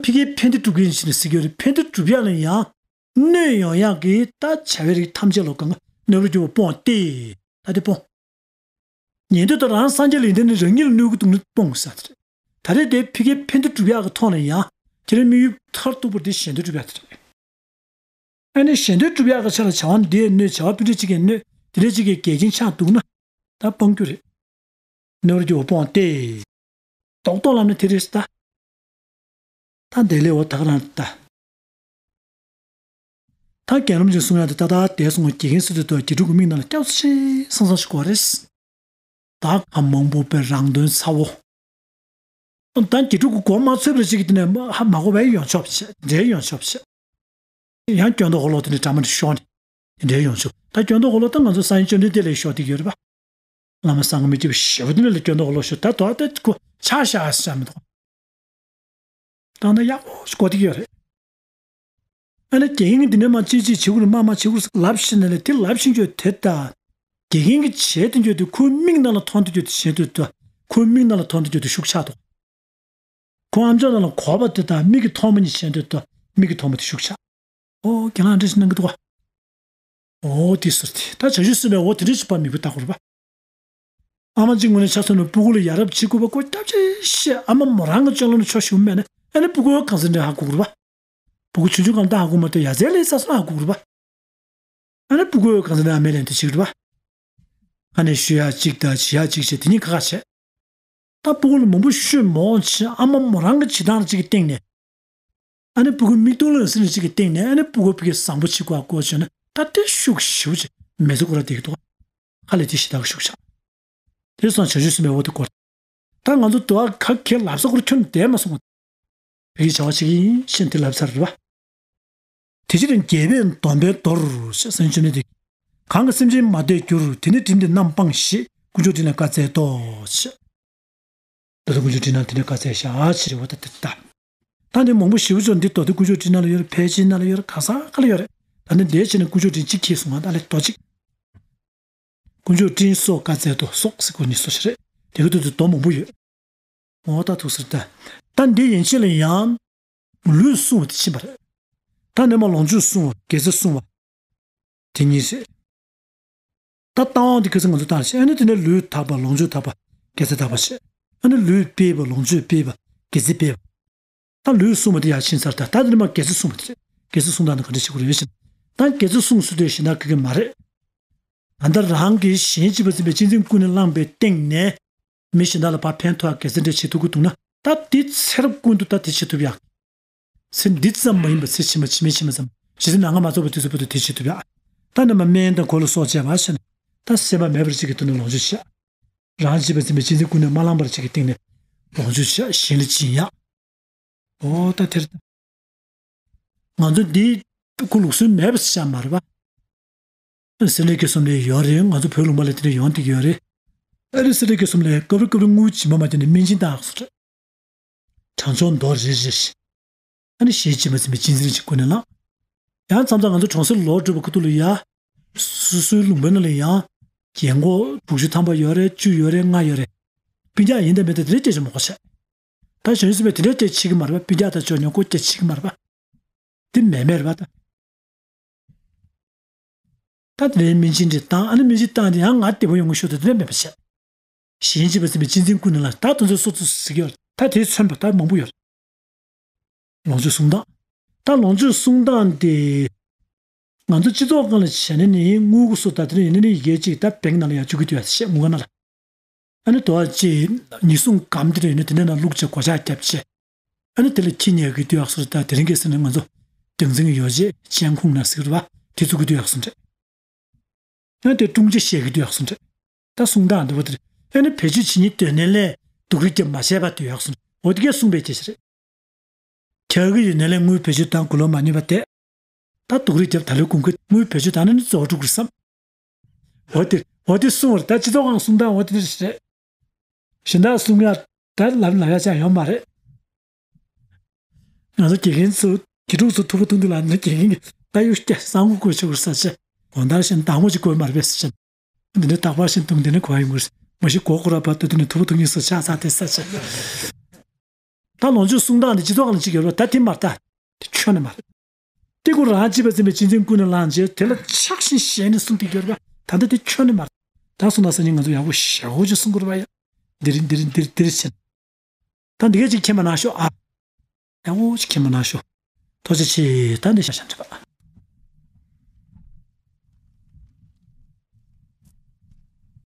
ཕ་གིའི་ཕན་བདེ་སྒྲུབ་མཁན་ཞིག་ནས་ཟེར་གྱི་ཡོད་རེད། ཕན་བདེ་སྒྲུབ་ཡག་ལ་ཡང་གནོད་ཡོང་ཡག་གི་ད་བྱ་བའི་རིགས་ཐམས་ཅད་ལ་གང་ག་གནོད་པར་འགྱུར་བ་སྤོང་སྟེ། ད་དེ་སྤོང་། ཉན་ཐོས་དང་རང་སངས་རྒྱས་ལ་ཡིན་དེ་ནི་རང་ཉིད་ལ་གནོད་ཀྱི་འདུག་ནི་སྤོང་ཟེར་དེ་རེད། ད་རེས་དེ་ཕ་གིའི་ཕན་བདེ་སྒྲུབ་ཡག་གི་ཐོག་ནས་ཡང་ཁྱེད་རང་དམིགས་ཡུལ་མཐར་ཐུག་པ་དེ་གཞན་དོན་སྒྲུབ་ཡག་དེ་རེད། ཨ་ནི་གཞན་དོན་སྒྲུབ་ཡག་གི་ཆ་ལ་བྱ་བ་འདིས་གནོད། བྱ་བ་སྤུན་ཟླ་གཅིག་གིས་གནོད། དེ་འདྲ་གཅིག་གིས་འགལ་རྐྱེན་ཆགས་འདུག་ན། ད་སྤང་རྒྱུ་རེད། གནོད་པར་འགྱུར་བ་སྤོང་སྟེ། རྡོག་རྡོག་ལབ་ན་དེ་རེད་ད། ད་འདི་ལས་འོ་ད་ག་རང་ད། ད་རྒན་རབས་ཀྱིས་གསུང་ཡག་དེ་ཏག་ཏག་དེ་སོང་བ། དགེ་རྒན་ཟེར་དུས་ད་དགེ་ཕྲུག་གི་མིག་ནང་ལ་སྐྱག་ཅིག་སང་སང་ཞིག་དགོས་རེད། ད་ག་མང་པོ་པའི་རང་དོན་ཚ་བོ། ད་དགེ་ཕྲུག་གི་མགོ་མ་ཚོས་པར་ཅིག་གི་དེ་ནས་ཧ་མ་གོ་བའི་ཡོང་ཆོག་བྱེད། འདྲའི་ཡོང་ཆོག་བྱེད། ཡང་སྐྱོན་འདོགས་ཧོ་ལོ་དེ་ནས་འདྲ་མ་འདྲ་ཤོར་ནས་དེ་འདྲའི་ཡོང་ཆོག་ད་སྐྱོན་འདོགས་ཧོ་ལོ་ད་ང་ཚོ་སངས་རྒྱས་བཅོམ་ལྡན་འདས་ལ་ཤོར་བསྡད་ཡོད་རེད་པ། བླ་མ་བསམ་གྱིས་མི་ཁྱབ་པ་ཞེ་པོ་དེ་འདྲ་ལ་སྐྱོན་འདོགས་ཧོ་ལོ་ཤོར། ད་དོ་ད་ཁོ་ཆ་བཞག་ཟེར་མི་འདུག་ད་ན་ཡག་པོ་ཞིག་གོ་བསྡད་ཀྱི་ཡོད་རེད། ཨ་ནི་དགེ་རྒན་གྱིས་འདི་ནས་མར་ཅི་ཅི་བྱེད་དགོས་རེད། མར་མར་བྱེད་དགོས་རེད་ལབ་ཤེས་ན་ལས་དེ་ལབ་ཤེས་རྒྱུ་དེ་ད། དགེ་རྒན་གྱིས་བྱས་དེ་འགྱོད་དུ་ཁོའི་མིག་ནང་ལ་མཐོང་དེ་འགྱོད་དུ་བྱས་དུས་ད། ཁོའི་མིག་ནང་ལ་མཐོང་དེ་འགྱོད་དུ་ཤུགས་ཆག་འདུག་ཁོ་ཨམ་ཅོག་ནང་ལ་གོ་བ་དེ་དང་མིག་གིས་མཐོང་མ་ཉིད་བྱས་དུས་ད་མིག་གིས་མཐོང་བ་དེ་ཤུགས་ཆག་ཨོ་ཁྱེད་རང་འདྲ་ཞིག་གནང་གི་འདུག་ག་ཨོ་དེ་ཟེར་ཏེ་ད་བྱ་ཤུལ་སུ་བས་འོ་དེ་འདྲ་ཞིག་པ་མི་བུ་ལྟ་དགོས་རེད་པ། ཨ་མ་གཅིག་ངོས་ནས་ཆ་མཚོན་ནས་སྤུ་གུ་ལ་ཡ་རབས་བྱེད་དགོས་པ་ཁོ་སྐྱབས་ཆེ་ཤེས། ཨ་མ་མོ་རང་གི་སྤྱོད་ལམ་ནས་ཆོག་ཞུ་མེད་ན་ཨ་ནི་སྤུ་གུ་གང་ཟེར་འདྲ་ཧ་གོ་དགོས་རེད་པ། སྤུ་གུ་ཆུང་ཆུང་གང་ལྟར་ཧ་གོ་མ་ཐུབ་ཡ་ཟེར་ལས་ས་སོང་ཧ་གོ་དགོས་རེད་པ། ཨ་ནི་སྤུ་གུ་གང་ཟེར་འདྲ་ཨ་མའི་ལན་དུ་བྱེད་དགོས་རེད་པ། ཁ་ནས་ཞུ་ཡ་གཅིག་དང་བྱེད་ཡ་གཅིག་བྱེད་དེ་གཉིས་ཁ་ཁ་བྱེད། ད་སྤུ་གུ་ལ་མང་པོ་ཤོད་མང་ཆེ་ཨ་མ་མོ་རང་གི་བྱེད་སྟངས་གཅིག་གི་སྟེང་ནས། ཨ་ནི་སྤུ་གུ་མིག་ཏོ་ལ་སེམས་ནས་གཅིག་གི་སྟེང་ནས་ཨ་ནི་སྤུ་གུ་ཕ་གི་བཟང་པོ་བྱེད་དགོས་ཨ་གོ་བྱོས་ན་ད་དེ་ཤུགས་ཞེ་པོ་ཅིག་མེ་ཚོ་ཁོ་ར་བསྡད་ཀྱི་འདུག་ཁ་ལས་དེ་ཞེ་དྲག་གི་ཤུགས་ཆག་དེ་སོང་བྱ་ཤུལ་སུ་མེད་འོ་དེ་སྐོར། ད་ང་ཚོ་དུ་བ་ཁ་ཁྱེར་ལབ་ས་ཁོ་ར་ཁྱོན་ནས་བསྡད་མ་སོང་བ། བའི་བྱ་བ་བྱེད་ཀྱི་ཡིན་ཞེས་དེ་ལབ་ཚར་རེད་པ། དེ་ཕྱིར་རྒྱལ་པོས་སྡོམ་པས་མདོར་ཞེས་སེམས་བཅོས་ནས་དེ། གང་གིས་སེམས་ཅན་མ་དད་འགྱུར། དེ་ནི་བྲིམས་ཏེ་རྣམ་སྤངས་ཤིག་དཀོན་མཆོག་སྤྲིན་ནག་བཀའ་སྩལ་ཏོ་ཞེས། ད་ལྟ་དཀོན་མཆོག་སྤྲིན་ནག་དེ་ནས་བཀའ་སྩལ་བཞག་ཕྱིར་བ་ད་དེ་ལྟ། ད་འདི་མང་པོ་ཞེ་པོ་ཅིག་འདི་མདོ་སྡེ་དཀོན་མཆོག་སྤྲིན་ནག་ལ་ཡོད་རེད། ཕལ་ཆེར་ནག་ལ་ཡོད་རེད། ག་ས་ག་ལ་ཡོད་རེད། ད་ནི་འདིའི་ཕྱིར་ནས་དཀོན་མཆོག་སྤྲིན་གཅིག་ཁྱེར་སོང་ང་ད་ལས་མདོ་གཅིག་དཀོན་མཆོག་སྤྲིན་སོགས་བཀའ་སྩལ་ཏོ། སོགས་ཟེར་དགོས་ནི་སོ་ཞིག་རེད། དེ་གི་དུས་དུ་མདོ་མང་པོ་ཡོད། འོ་ད་ཐུགས་ཟེར་ད། ད་འདི་ཡན་ཆད་ལ་ཡང་ལུས་བསྲུང་བ་དེ་ཕྱིན་པ་རེད། ད་ནས་མ་ལོངས་སྤྱོད་བསྲུང་བ་དགེ་རྩ་བསྲུང་བ། དེ་གཉིས་རེད། ད་ལྟ་དབང་དེ་ག་ཚོད་ང་ཚོ་བཏང་ཞེ་ཨ་ནི་དེ་ནས་ལུས་དག་པ་ལོངས་སྤྱོད་དག་པ་དགེ་རྩ་དག་པ་བྱེད། ཨ་ནི་ལུས་སྤེལ་བ་ལོངས་སྤྱོད་སྤེལ་བ་དགེ་རྩ་སྤེལ་བ། ད་ལུས་བསྲུང་བ་དེ་ཡར་ཕྱིན་ཚར། ད་ད་དེ་ནས་མ་དགེ་རྩ་བསྲུང་བ་དེ་རེད། དགེ་རྩ་བསྲུང་སྟངས་ནི་ག་འདྲ་བྱེད་དགོས་རེད་ཞེ་ན། ད་དགེ་རྩ་བསྲུང་ཟེར་དུས་ཞེ་ན་ག་གི་མ་རེད། ད་ལྟ་རང་གིས་གཞན་གཅེས་པར་འཛིན་པའི་གཅེས་འཛིན་ཀུན་ནས་བསླངས་པའི་སྟེང་ནས། མི་གཞན་དག་ལ་ཕར་ཕན་ཐོགས་དགེ་རྩ་འདྲ་བྱེད་ཐུབ་ཀྱི་འདུག་ན། ད་དེ་ཚེ་རབས་ཀུན་ཏུ་ད་དེ་བྱེད་ཐུབ་ཡག་ཚེ་འདི་ཙམ་མ་ཡིན་པར་ཚེ་ཕྱི་མ་ཕྱི་མའི་ཕྱི་མ་ཙམ་ཇི་སྲིད་ནམ་མཁའ་མ་རྫོགས་པའི་དུས་ཚོད་བར་དུ་དེ་བྱེད་ཐུབ་ཡག་ད་ནི་མ་སྨན་དང་གོས་ལ་སོགས་བྱས་པ་ཞེ་ན། ད་སེམས་པ་མེད་པར་གཅིག་གི་དོན་ནི་ལོངས་སྤྱོད་བྱ། རང་གཅེས་པར་འཛིན་པའི་གཅེས་འཛིན་ཀུན་ནས་མ་བསླངས་པར་གཅིག་གི་སྟེང་ནས་ལོངས་སྤྱོད་བྱ། གཞན་ལ་སྦྱིན་ཡག་འོ་ད་དེར། ང་ཚོ་འདི་སྐུ་ལུགས་སྲོལ་མེད་པ་ཞིག་ཆགས་མ་རེད་པ། སེ་ལེ་ཀེ་གསུམ་ལས་ཡོད་རེད། ང་ཚོ་བོད་ལུང་པ་ལ་དེ་འདྲ་ཡོང་བསྡད་ཀྱི་ཡོད་རེད། ཨ་རི་སེ་ལེ་ཀེ་གསུམ་ལས་སྐབས་རེ་སྐབས་རེ་དངུལ་སྦྱིན་པ་མ་བྱས་ནས་སྨན་སྦྱིན་བཏང་སོང་རེད། དྲང་ཕྱོགས་མདོ་རེད་རེད། ཨ་ནི་གཞན་གཅེས་པར་འཛིན་པའི་གཅེས་འཛིན་རིགས་ཀྱི་ཀུན་ནས་བསླངས། ཡང་མཚམས་མཚམས་ང་ཚོ་གྲོང་གསེབ་ལོག་འགྲོ་བའི་ཁ་ཐུག་ལ་ཡ། སོ་སོའི་ལུང་པའི་ནང་ལ་ཡང་། རྒན་གོག་དྲུག་ཅུ་ཐམ་པ་ཡོད་རེད། བཅུ་ཡོད་རེད། ལྔ་ཡོད་རེད། སྤུན་ཀྱག་ཡིན་དང་མིན་དང་དེ་འདྲའི་སྐད་ཆ་མང་པོ་བཤད། ད་གཞོན་ནུ་སེམས་པས་དེ་འདྲའི་སྐད་ཆ་བྱེད་ཀྱི་མ་རེད་པ། སྤུན་ཀྱག་དང་ཅོ་ཉོ་ཀོ་སྐད་ཆ་བྱེད་ཀྱི་མ་རེད་པ། དེ་མེད་མེད་རེད་པ་ད། ད་དེ་ནས་སྨན་སྦྱིན་འདྲ་བཏང་། ཨ་ནི་སྨན་སྦྱིན་བཏང་དེ་ཡང་ང་བདེ་པོ་ཡོང་གི་ཤོག་དེ་དེ་འདྲ་མེད་པ་བྱས། གཞན་གཅེས་པར་འཛིན་པའི་གཅེས་འཛིན་ཀུན་ནས་བསླངས། ད་དེ་ཚོ་སོ་སོ་ཟེར་གྱི་ཡོད་རེད། ད་དེས་མཚོན་པ་ད་མང་པོ་ཡོད་རེད། ལོངས་སྤྱོད་བསྲུང་སྟངས། ད་ལོངས་སྤྱོད་བསྲུང་སྟངས་དེ། ང་ཚོ་སྤྱི་ཚོགས་སྒང་ལ་བྱས་ན་ནི་དངུལ་གྱི་སོ་ད་དེ་ནས་ཡིན་ན་ནི་ཡི་གེ་གཅིག་ད་བེང་ནང་ལ་ཡར་བཅུག་གི་འདུག་ཡ་ཞེས་དངུལ་ཁང་ནང་ལ། ཨ་ནི་དོ་བ་ཅིག་ཉེན་སྲུང་སྒམ་དེ་འདྲ་ཡོད་ན་དེ་འདྲ་ནང་བླུགས་བྱས་སྒོ་ལྕགས་བརྒྱབ་བྱས། ཨ་ནི་དེ་ལ་ཁྱི་ཉལ་གི་དུས་ཡག་སོར་ད་དེ་རིང་གི་སེམས་ནས་ང་ཚོ་སྡིངས་ཆའི་ཡོ་བྱད་ཅན་ཁུང་ན་ཟེར་གི་རེད་བ། དེ་བཙུགས་གི་དུས་ཡག་སོ་འདྲ། ཨ་ནི་དེ་སྲུང་བྱ་བཤད་གི་དུས་ཡག་སོ་འདྲ། ད་གསུང་སྟངས་འདི་བ་དེ་རེད། ཨ་ནི་བེད་སྤྱོད་བྱེད་སྙིང་འདོད་ནས་ལས་སྡུག་རུས་ཀྱང་མ་བྱས་པ་དུས་ཡག་སོ་འདྲ། འོ་དེ་གས་གསུང་པའི་སྐད་ཆ་རེད། ཁྱག་གི་ཡོད་ནས་ལས་དངུལ་བེད་སྤྱོད་དང་གུ་ལོ་མ་ཉོས་པ་དེ། ད་སྡུག་རུས་རྒྱབ་ད་ལོའི་གོང་གི་དངུལ་བེད་སྤྱོད་བཏང་ན་ནི་རྫོགས་འགྲོ་གི་རེད་བསམ། འོ་དེ་འོ་དེ་གསུང་བར་ད་སྤྱི་ཚོགས་ཁང་གསུང་སྟངས་འོ་དེ་འདྲ་ཞིག་རེད། གཞན་དག་གསུང་ཡ་ད་ལབ་ལབ་ཡ་ཅང་ཡོད་མ་རེད། ང་ཚོ་དགེ་རྒན་ཚོ་དགེ་ཕྲུག་ཚོ་ཐུག་པ་ཐུག་དུས་ལ་ནི་དགེ་རྒན་གྱི་ད་གཡུག་སྐྱ་གསང་སྒོ་དགོས་ཆོག་གི་རེད་ས་ཆེ། གོང་ལྟར་བཞིན་དང་པོ་ཅིག་དགོས་མ་རེད་པས་ཟེར་ཆེ། འདི་འདྲ་རྟག་པར་བཞིན་དུང་འདི་ནི་གོ་ཡོང་གི་རེད། མ་གཞི་གོ་སྐོར་ར་བར་དུ་འདི་ནི་ཐུག་པ་ཐུག་ཉིན་སུ་ཆགས་ཚར་དེ་ས་ཆེ། ད་ལོངས་སྤྱོད་གསུང་སྟངས་འདི་སྤྱི་ཚོགས་ཁང་ལ་གཅིག་ཡོད་རེད་པ། ད་དེ་མ་རེད་ད། དེ་ཁྱོན་ནས་མ་རེད། དེ་ཁོ་རང་གཅེས་པར་འཛིན་པའི་གཅེས་འཛིན་ཀུན་ནས་བསླངས་རྗེས་དེ་ལ་ཆགས་ཤིང་ཞེན་ནས་གསུང་གི་ཡོད་རེད་པ། ད་ལྟ་དེ་ཁྱོན་ནས་མ་རེད། ད་གསུང་ན་སང་ཉིན་ང་ཚོ་ཡག་པོ་ཞེ་པོ་ཅིག་གསུང་དགོས་རེད་པ་ཡ། འདིར་འདིར་འདིར་འདིར་ཕྱིན། ད་འདི་གས་ཅིག་མཁྱེན་པ་གནང་ཤོག་ཨ། ཡག་པོ་ཅིག་མཁྱེན་པ་གནང་ཤོག་ཐུགས་རྗེ་ཆེ། ད་འདི་ཤ་ཤ་འདྲི་བ།